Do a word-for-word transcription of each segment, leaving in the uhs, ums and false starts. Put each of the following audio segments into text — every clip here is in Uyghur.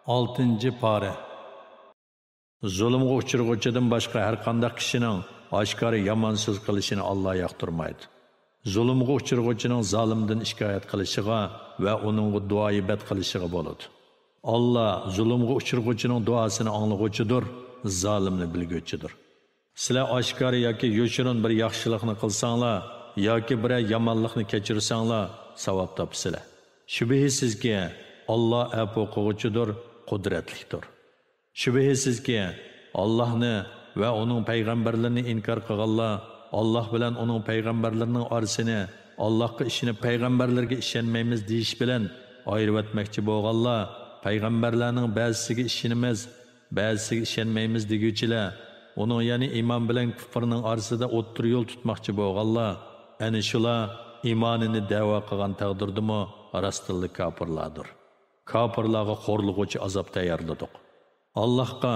ئالتىنچى پارە. زۇلۇمغا ئۇچرىغۇچىدىن باشقا ھەرقانداق كىشىنىڭ ئاشكارا يامان سۆز قىلىشىنى ئاللا ياقتۇرمايدۇ. زۇلۇمغا ئۇچرىغۇچىنىڭ زالىمدىن شىكايەت قىلىشىغا ۋە ئۇنىڭغا دۇئايىبەت قىلىشىغا بولىدۇ. ئاللا زۇلۇمغا ئۇچرىغۇچىنىڭ دۇئاسىنى ئاڭلىغۇچىدۇر، زالىمنى بىلگۈچىدۇر. سىلەر ئاشكارا ياكى يوشۇرۇن بىر ياخشىلىقنى قىلساڭلار ياكى بىرەر يامانلىقنى كەچۈرسەڭلار، ساۋاب تاپىسىلەر. شۈبھىسىزكى، ئاللا ئەپۇ قىلغۇچىدۇر، قۇدرەتلىكتۇر. شۈبھىسىزكى، ئاللاھنى ۋە ئۇنىڭ پەيغەمبەرلىرىنى ئىنكار قىلغانلار، ئاللاھ بىلەن ئۇنىڭ پەيغەمبەرلىرىنىڭ ئارىسىنى، ئاللاھقا ئىشىنىپ پەيغەمبەرلەرگە ئىشەنمەيمىز دېيىش بىلەن ئايرىۋەتمەكچى بولغانلار، پەيغەمبەرلەرنىڭ بەزىسىگە ئىشىنىمىز، بەزىسىگە ئىشەنمەيمىز دېگۈچىلەر، ئۇنىڭ يەنى ئىمان بىلەن كۇفرنىڭ ئارىسىدا ئوتتۇرا يول تۇتماقچى بولغانلار، ئەنە شۇلار ئىمانىنى دەۋا قىلغان تەقدىردىمۇ راستتىنلا كاپىرلاردۇر. كاپىرلارغا خورلىغۇچى ئازاب تەييارلىدۇق. ئاللاھقا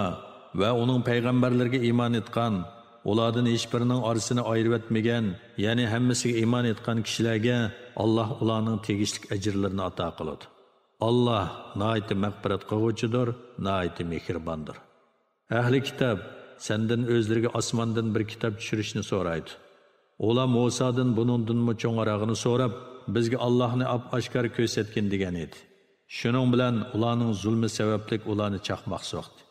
ۋە ئۇنىڭ پەيغەمبەرلىرىگە ئىمان ئېيتقان، ئۇلاردىن ھېچبىرىنىڭ ئارىسىنى ئايرىۋەتمىگەن، يەنى ھەممىسىگە ئىمان ئېيتقان كىشىلەرگە ئاللاھ ئۇلارنىڭ تېگىشلىك ئەجىرلىرىنى ئاتا قىلىدۇ. ئاللاھ ناھايىتى مەغپىرەت قىلغۇچىدۇر، ناھايىتى مېھرىباندۇر. ئەھلى كىتاب، سەندىن ئۆزلىرىگە ئاسماندىن بىر كىتاب چۈشۈرۈشنى سورايدۇ. ئۇلار مۇسادىن بۇنىڭدىنمۇ چوڭراقىنى سوراپ، بىزگە ئاللاھنى ئاپئاشكارا كۆرسەتكىن دېگەن ئىدى. شۇنىڭ بىلەن ئۇلارنىڭ زۇلمى سەۋەبلىك ئۇلارنى چاقماق سوقتى.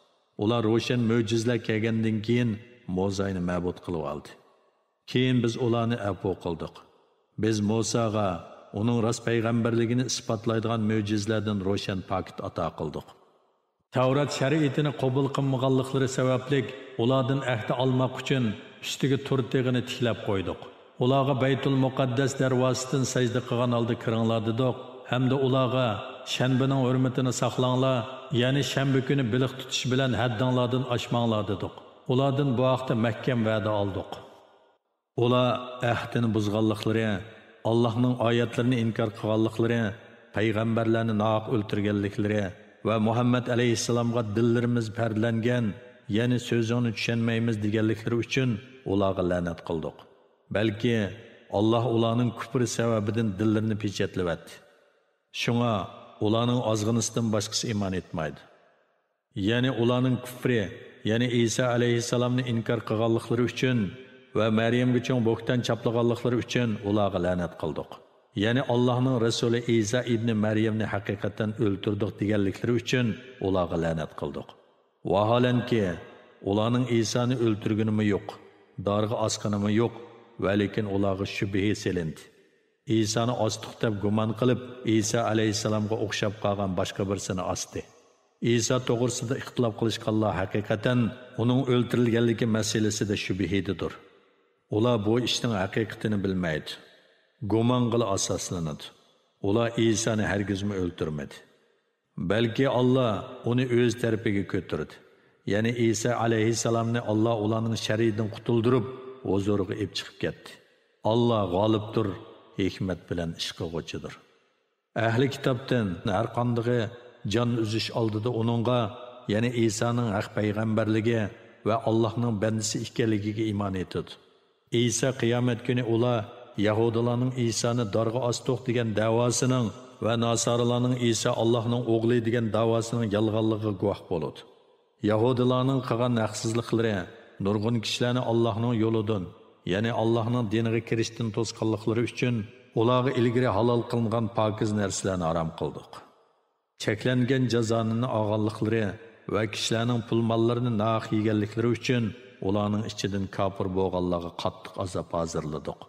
ئۇلار روشەن مۆجىزىلەر كەلگەندىن كېيىن موزاينى مەبۇد قىلىۋالدى. كېيىن بىز ئۇلارنى ئەپۇ قىلدۇق. بىز مۇساغا ئۇنىڭ راست پەيغەمبەرلىكىنى ئىسپاتلايدىغان مۆجىزىلەردىن روشەن پاكىت ئاتا قىلدۇق. تەۋرات شەرىئىتىنى قوبۇل قىلمىغانلىقلىرى سەۋەبلىك ئۇلاردىن ئەھدە ئالماق ئۈچۈن ئۈستىگە تۇر تېغىنى تىكلەپ قويدۇق. ئۇلارغا بەيتۇل مۇقەددەس دەرۋازىسىدىن سەجدە قىلغان ھالدا كىرىڭلار دېدۇق ھەمدە ئۇلارغا شەنبىنىڭ ھۆرمىتىنى ساقلاڭلار، يەنى شەنبە كۈنى بېلىق تۇتۇش بىلەن ھەددىڭلاردىن ئاشماڭلار دېدۇق. ئۇلاردىن بۇ ھەقتە مەھكەم ۋەدە ئالدۇق. ئۇلار ئەھدىنى بۇزغانلىقلىرى، ئاللاھنىڭ ئايەتلىرىنى ئىنكار قىلغانلىقلىرى، پەيغەمبەرلەرنى ناھەق ئۆلتۈرگەنلىكلىرى ۋە مۇھەممەد ئەلەيھىسسالامغا دىللىرىمىز پەردىلەنگەن، يەنى سۆزۈڭنى چۈشەنمەيمىز دېگەنلىكلىرى ئۈچۈن ئۇلارغا لەنەت قىلدۇق. بەلكى ئاللاھ ئۇلارنىڭ كۇپرى سەۋەبىدىن دىللىرىنى پېچەتلىۋەتتى. شۇڭا ئۇلارنىڭ ئازغىنىسىدىن باشقىسى ئىمان ئېيتمايدۇ. يەنى ئۇلارنىڭ كۇفرى، يەنى ئىسا ئەلەيھىسسالامنى ئىنكار قىلغانلىقلىرى ئۈچۈن ۋە مەريەمگە چوڭ بۆھتان چاپلىغانلىقلىرى ئۈچۈن ئۇلارغا لەنەت قىلدۇق. يەنى ئاللاھنىڭ رەسۇلى ئىسا ئىبنى مەريەمنى ھەقىقەتەن ئۆلتۈردۇق دېگەنلىكلىرى ئۈچۈن ئۇلارغا لەنەت قىلدۇق. ۋاھالەنكى، ئۇلارنىڭ ئىسانى ئۆلتۈرگىنىمۇ يوق، دارغا ئاسقىنىمۇ يوق، ۋەلىكىن ئۇلارغا شۈبھە سېلىندى. ئىسانى ئاستۇق دەپ گۇمان قىلىپ، ئىسا ئەلەيھىسسالامغا ئوخشاپ قالغان باشقا بىرسىنى ئاستى. ئىسا توغرىسىدا ئىختىلاپ قىلىشقانلار ھەقىقەتەن ئۇنىڭ ئۆلتۈرۈلگەنلىكى مەسىلىسىدە شۈبھىدىدۇر. ئۇلار بۇ ئىشنىڭ ھەقىقىتىنى بىلمەيدۇ. گۇمانغىلا ئاساسلىنىدۇ. ئۇلار ئىسانى ھەرگىزمۇ ئۆلتۈرمىدى. بەلكى ئاللا ئۇنى ئۆز تەرىپىگە كۆتۈردى. يەنى ئىسا ئەلەيھىسسالامنى ئاللا ئۇلارنىڭ شەررىدىن قۇتۇلدۇرۇپ، ھۇزۇرىغا ئېلىپ چىقىپ كەتتى. ئاللا غالىبتۇر، ھېكمەت بىلەن ئىش قىلغۇچىدۇر. ئەھلى كىتابتىن ھەر قاندىقى جان ئۈزۈش ئالدىدا ئۇنىڭغا، يەنى ئىسانىڭ ھەق پەيغەمبەرلىكى ۋە ئاللاھنىڭ بەندىسى ئىكەنلىكىگە ئىمان ئېيتىدۇ. ئىسا قىيامەت كۈنى ئۇلار يەھۇدىيلارنىڭ ئىسانى دارغا ئاستۇق دېگەن دەۋاسىنىڭ ۋە ناسارىلارنىڭ ئىسا ئاللاھنىڭ ئوغلى دېگەن دەۋاسىنىڭ يالغانلىقىغا گۇۋاھ بولىدۇ. يەھۇدىيلارنىڭ قىلغان ھەقسىزلىقلىرى، نۇرغۇن كىشىلەرنى ئاللاھنىڭ يولىدىن، يەنى ئاللاھنىڭ دىنىغا كىرىشتىن توسقانلىقلىرى ئۈچۈن ئۇلارغا ئىلگىرى ھالال قىلىنغان پاكىز نەرسىلەرنى ھارام قىلدۇق. چەكلەنگەن جازانى ئالغانلىقلىرى ۋە كىشىلەرنىڭ پۇل-ماللىرىنى ناھەق يېگەنلىكلىرى ئۈچۈن ئۇلارنىڭ ئىچىدىن كاپىر بولغانلارغا قاتتىق ئازاب ھازىرلىدۇق.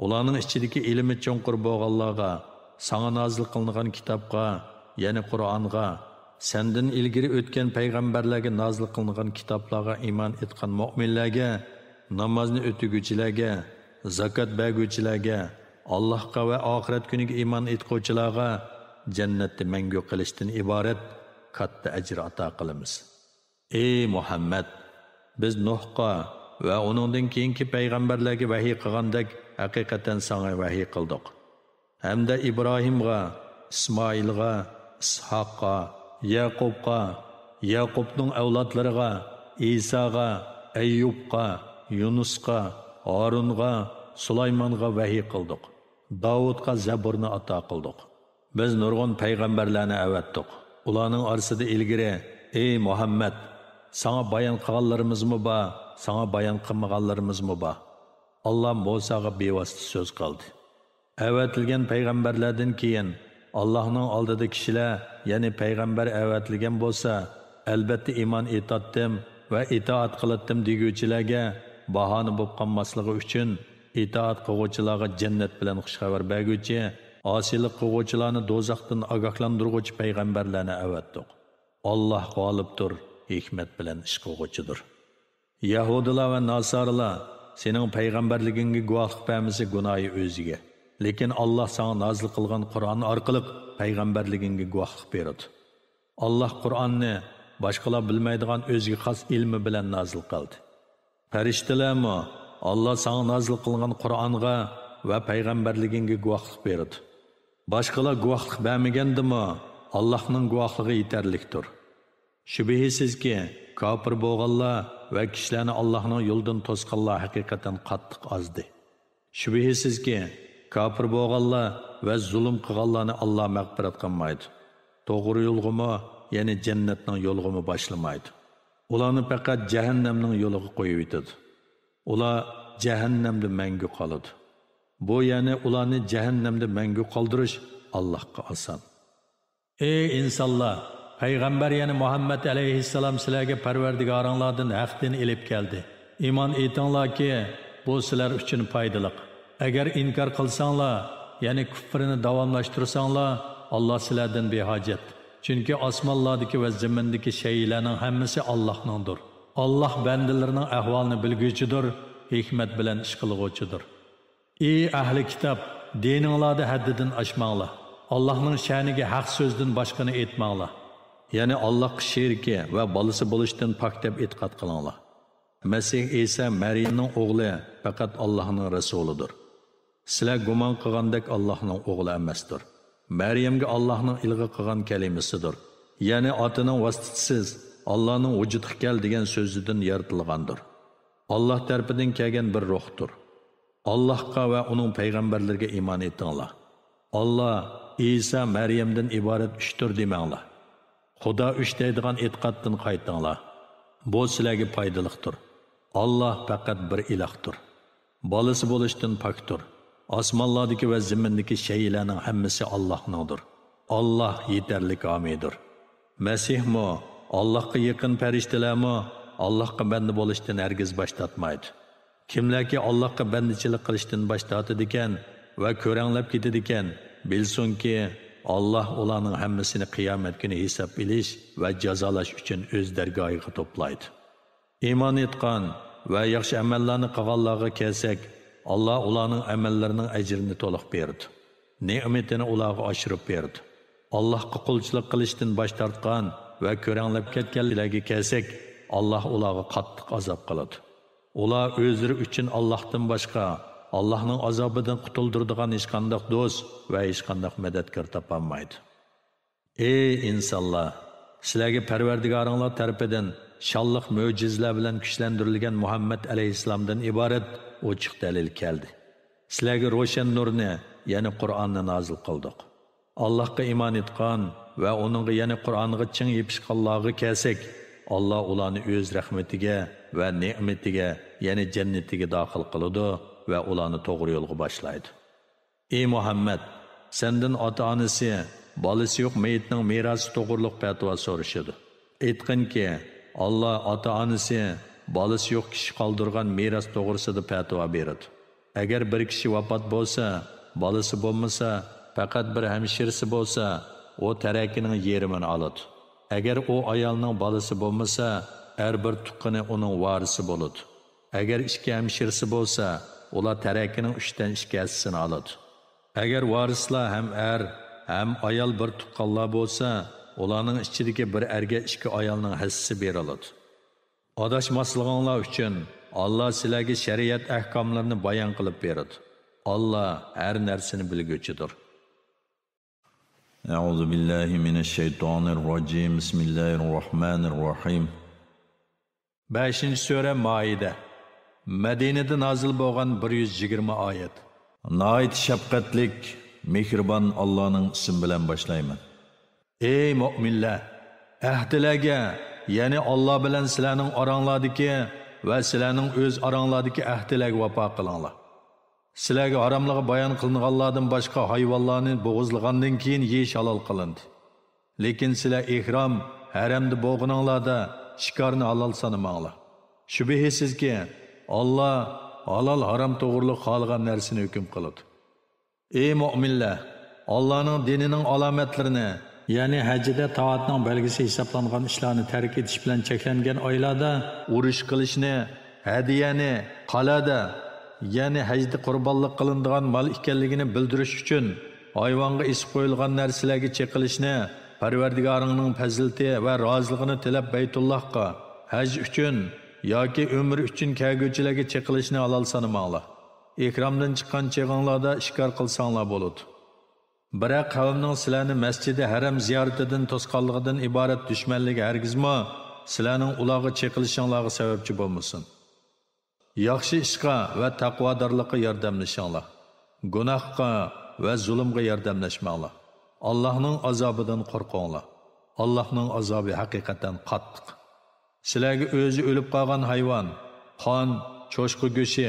ئۇلارنىڭ ئىچىدىكى ئىلمى چوڭقۇر بولغانلارغا، ساڭا نازىل قىلىنغان كىتابقا، يەنى قۇرئانغا، سەندىن ئىلگىرى ئۆتكەن پەيغەمبەرلەرگە نازىل قىلىنغان كىتابلارغا ئىمان ئېيتقان مۆمىنلەرگە، نامازنى ئۆتىگۈچىلەرگە، زاكات بەرگۈچىلەرگە، ئاللاھقا ۋە ئاخىرەت كۈنىگە ئىمان ئېيتقۇچىلارغا جەننەتتە مەڭگۈ قېلىشتىن ئىبارەت كاتتا ئەجىر ئاتا قىلىمىز. ئەي مۇھەممەد! بىز نۇھقا ۋە ئۇنىڭدىن كېيىنكى پەيغەمبەرلەرگە ۋەھىي قىلغاندەك ھەقىقەتەن ساڭا ۋەھىي قىلدۇق. ھەمدە ئىبراھىمغا، ئىسمائىلغا، ئىسھاققا، يەقۇبقا، يەقۇبنىڭ ئەۋلادلىرىغا، ئىساغا، ئەييۇبقا، يۇنۇسقا، ھارۇنغا، سۇلايمانغا ۋەھىي قىلدۇق. داۋۇتقا زەبۇرنى ئاتا قىلدۇق. بىز نۇرغۇن پەيغەمبەرلەرنى ئەۋەتتۇق. ئۇلارنىڭ ئارىسىدا ئىلگىرى، ئەي مۇھەممەد، ساڭا بايان قىلغانلىرىمىزمۇ بار، ساڭا بايان قىلمىغانلىرىمىزمۇ بار. ئاللا مۇساغا بىۋاسىتە سۆز قىلدى. ئەۋەتىلگەن پەيغەمبەرلەردىن كېيىن، ئاللاھنىڭ ئالدىدا كىشىلەر، يەنى پەيغەمبەر ئەۋەتىلگەن بولسا، ئەلبەتتە ئىمان ئېيتاتتىم ۋە ئىتائەت قىلاتتىم دېگۈچىلەرگە باھانە بولۇپ قالماسلىقى ئۈچۈن، ئىتائەت قىلغۇچىلارغا جەننەت بىلەن خۇشخەۋەر بەرگۈچى، ئاسىيلىق قىلغۇچىلارنى دوزاختىن ئاگاھلاندۇرغۇچى پەيغەمبەرلەرنى ئەۋەتتۇق. ئاللاھ غالىبتۇر، ھېكمەت بىلەن ئىش قىلغۇچىدۇر. يەھۇدىيلار ۋە ناسارىلار سېنىڭ پەيغەمبەرلىكىڭگە گۇۋاھلىق بەرمىسە گۇناھى ئۆزىگە. لېكىن ئاللاھ ساڭا نازىل قىلغان قۇرئان ئارقىلىق پەيغەمبەرلىكىڭگە گۇۋاھلىق بېرىدۇ. ئاللاھ قۇرئاننى باشقىلار بىلمەيدىغان ئۆزىگە خاس ئىلمى بىلەن نازىل قىلدى. پەرىشتىلەرمۇ ئاللاھ ساڭا نازىل قىلغان قۇرئانغا ۋە پەيغەمبەرلىكىڭگە گۇۋاھلىق بېرىدۇ. باشقىلار گۇۋاھلىق بەرمىگەندىمۇ، ئاللاھنىڭ گۇۋاھلىقى يېتەرلىكتۇر. شۈبھىسىزكى، كاپىر بولغانلار ۋە كىشىلەرنى ئاللاھنىڭ يولىدىن توسقانلار ھەقىقەتەن قاتتىق ئازدى. شۈبھىسىزكى، كاپىر بولغانلار ۋە زۇلۇم قىلغانلارنى ئاللا مەغپىرەت قىلمايدۇ. توغرا يولغىمۇ، يەنى جەننەتنىڭ يولىغىمۇ باشلىمايدۇ. ئۇلارنى پەقەت جەھەننەمنىڭ يولىغا قويۇۋېتىدۇ. ئۇلار جەھەننەمدە مەڭگۈ قالىدۇ. بۇ، يەنى ئۇلارنى جەھەننەمدە مەڭگۈ قالدۇرۇش ئاللاھقا ئاسان. ئەي ئىنسانلار! پەيغەمبەر، يەنى مۇھەممەد ئەلەيھىسسالام سىلەرگە پەرۋەردىگارىڭلاردىن ھەق دىن ئېلىپ كەلدى. ئىمان ئېيتىڭلاركى، بۇ سىلەر ئۈچۈن پايدىلىق. ئەگەر ئىنكار قىلساڭلار، يەنى كۇفرىنى داۋاملاشتۇرساڭلار، ئاللا سىلەردىن بىھاجەت. چۈنكى ئاسمانلاردىكى ۋە زېمىندىكى شەيئىلەرنىڭ ھەممىسى ئاللاھنىڭدۇر. ئاللاھ بەندىلىرىنىڭ ئەھۋالىنى بىلگۈچىدۇر، ھېكمەت بىلەن ئىش قىلغۇچىدۇر. ئى ئەھلى كىتاب، دىنىڭلاردا ھەددىدىن ئاشماڭلار. ئاللاھنىڭ شەنىگە ھەق سۆزدىن باشقىنى ئېيتماڭلار. يەنى ئاللاھقا شېرىكى ۋە بالىسى بولۇشتىن پاك دەپ ئېتىقاد قىلىڭلار. مەسىھ ئىسا مەريەمنىڭ ئوغلى پەقەت ئاللاھنىڭ رەسۇلىدۇر. سىلەر گۇمان قىلغاندەك ئاللاھنىڭ ئوغلى ئەمەستۇر. مەريەمگە ئاللاھنىڭ ئىلغا قىلغان كەلىمىسىدۇر. يەنى ئاتىنىڭ ۋاسىتىسىز، ئاللانىڭ ۋۇجۇدقا كەل دېگەن سۆزىدىن يارىتىلغاندۇر. ئاللاھ تەرىپىدىن كەلگەن بىر روھتۇر. ئاللاھقا ۋە ئۇنىڭ پەيغەمبەرلىرىگە ئىمان ئېيتىڭلار. ئاللاھ، ئىسا مەريەمدىن ئىبارەت ئۈچتۇر دېمەڭلار. خۇدا ئۈچ دەيدىغان ئېتىقادتىن قايتىڭلار. بۇ سىلەرگە پايدىلىقتۇر. ئاللاھ پەقەت بىر ئىلاھتۇر. بالىسى بولۇشتىن پاكتۇر. ئاسمانلاردىكى ۋە زېمىندىكى شەيئىلەرنىڭ ھەممىسى ئاللاھنىڭدۇر. ئاللاھ يېتەرلىك ھامىيدۇر. مەسىھمۇ، ئاللاھقا يېقىن پەرىشتىلەرمۇ ئاللاھقا بەندە بولۇشتىن ھەرگىز باش تارتمايدۇ. كىملەركى ئاللاھقا بەندىچىلىك قىلىشتىن باش تارتىدىكەن ۋە كۆرەڭلەپ كېتىدىكەن، بىلسۇنكى، ئاللاھ ئۇلارنىڭ ھەممىسىنى قىيامەت كۈنى ھېساب ئېلىش ۋە جازالاش ئۈچۈن ئۆز دەرگاھىغا توپلايدۇ. ئىمان ئېيتقان ۋە ياخشى ئەمەللەرنى قىلغانلارغا كەلسەك، ئاللاھ ئۇلارنىڭ ئەمەللىرىنىڭ ئەجرىنى تولۇق بېرىدۇ. نېمىتىنى ئۇلارغا ئاشۇرۇپ بېرىدۇ. ئاللاھقا قۇلچىلىق قىلىشتىن باش تارتقان ۋە كۆرەڭلەپ كەتكەنلەرگە كەلسەك، ئاللاھ ئۇلارغا قاتتىق ئازاب قىلىدۇ. ئۇلار ئۆزلىرى ئۈچۈن ئاللاھتىن باشقا، ئاللاھنىڭ ئازابىدىن قۇتۇلدۇرىدىغان ھېچقانداق دوست ۋە ھېچقانداق مەدەتكار تاپالمايدۇ. ئەي ئىنسانلار! سىلەرگە پەرۋەردىگارىڭلار تەرىپىدىن شانلىق مۆجىزىلەر بىلەن كۈچلەندۈرۈلگەن مۇھەممەد ئەلەيھىسسالامدىن ئىبارەت ئوچۇق دەلىل كەلدى. سىلەرگە روشەن نۇرنى، يەنى قۇرئاننى نازىل قىلدۇق. ئاللاھقا ئىمان ئېيتقان ۋە ئۇنىڭغا، يەنى قۇرئانغا چىڭ يېپىشقانلارغا كەلسەك، ئاللا ئۇلارنى ئۆز رەھمىتىگە ۋە نېمىتىگە، يەنى جەننىتىگە داخىل قىلىدۇ ۋە ئۇلارنى توغرا يولغا باشلايدۇ. ئى مۇھەممەد، سەندىن ئاتا-ئانىسى، بالىسى يوق مېيىتنىڭ مىراسى توغرۇلۇق پەتىۋا سورىشىدۇ. ئېيتقىنكى، ئاللا ئاتا-ئانىسى، بالىسى يوق كىشى قالدۇرغان مىراس توغرىسىدا پەتىۋا بېرىدۇ. ئەگەر بىر كىشى ۋاپات بولسا، بالىسى بولمىسا، پەقەت بىر ھەمشىرىسى بولسا، ئۇ تەرەكىنىڭ يېرىمىنى ئالىدۇ. ئەگەر ئۇ ئايالنىڭ بالىسى بولمىسا، ئەر بىر تۇغقىنى ئۇنىڭ ۋارىسى بولىدۇ. ئەگەر ئىككى ھەمشىرىسى بولسا، ئۇلار تەرەكىنىڭ ئۈچتىن ئىككى ھەسسىسىنى ئالىدۇ. ئەگەر ۋارىسلار ھەم ئەر، ھەم ئايال بىر تۇغقانلار بولسا، ئۇلارنىڭ ئىچىدىكى بىر ئەرگە ئىككى ئايالنىڭ ھەسسىسى بېرىلىدۇ. ئاداشماسلىقىڭلار ئۈچۈن ئاللا سىلەرگە شەرىئەت ئەھكاملىرىنى بايان قىلىپ بېرىدۇ. ئاللا ھەر نەرسىنى بىلگۈچىدۇر. أعوذ بالله من الشيطان الرجيم. بسم الله الرحمن الرحيم. بەشىنچى سۈرە مائىدە. مەدىنىدە نازىل بولغان بىر يۈز يىگىرمە ئايەت. ناھايىتى شەپقەتلىك، مېھرىبان ئاللانىڭ ئىسمى بىلەن باشلايمەن. ئەي مۆمىنلەر! ئەھدىلەرگە، يەنى ئاللا بىلەن سىلەرنىڭ ئاراڭلاردىكى ۋە سىلەرنىڭ ئۆز ئاراڭلاردىكى ئەھدىلەرگە ۋاپا قىلىڭلار. سىلەرگە ھاراملىقى بايان قىلىنغانلاردىن باشقا ھايۋانلارنى بوغۇزلىغاندىن كېيىن يېيىش ھالال قىلىندى. لېكىن سىلەر ئېھرام، ھەرەمدە بولغىنىڭلاردا شىكارنى ھالال سانىماڭلار. شۈبھىسىزكى، ئاللا ھالال-ھارام توغرۇلۇق خالىغان نەرسىنى ھۆكۈم قىلىدۇ. ئەي مۆمىنلەر! ئاللانىڭ دىنىنىڭ ئالامەتلىرىنى، يەنى ھەجدە تائەتنىڭ بەلگىسى ھېسابلانغان ئىشلارنى تەرك ئېتىش بىلەن چەكلەنگەن ئايلاردا ئۇرۇش قىلىشنى، ھەدىيەنى، قەلئەدە، يەنى ھەجدە قۇربانلىق قىلىنىدىغان مال ئىكەنلىكىنى بىلدۈرۈش ئۈچۈن ھايۋانغا ئېسىپ قويۇلغان نەرسىلەرگە چېقىلىشنى، پەرۋەردىگارىڭنىڭ پەزىلىتى ۋە رازىلىقىنى تىلەپ بەيتۇللاھقا ھەج ئۈچۈن ياكى ئۆمرە ئۈچۈن كەلگۈچىلەرگە چېقىلىشنى ھالال سانىماڭلار. ئېھرامدىن چىققان چېغىڭلاردا شىكار قىلساڭلار بولىدۇ. بىرەر قەۋمنىڭ سىلەرنى مەسچىدى ھەرەم زىيارىتىدىن توسقانلىقىدىن ئىبارەت دۈشمەنلىكى ھەرگىزمۇ سىلەرنىڭ ئۇلارغا چېقىلىشىڭلارغا سەۋەبچى بولمىسۇن. ياخشى ئىشقا ۋە تەقۋادارلىققا ياردەملىشىڭلار. گۇناھقا ۋە زۇلۇمغا ياردەملەشمەڭلار. ئاللاھنىڭ ئازابىدىن قورقۇڭلار. ئاللاھنىڭ ئازابى ھەقىقەتەن قاتتىق. سىلەرگە ئۆزى ئۆلۈپ قالغان ھايۋان، قان، چوشقا گۆشى،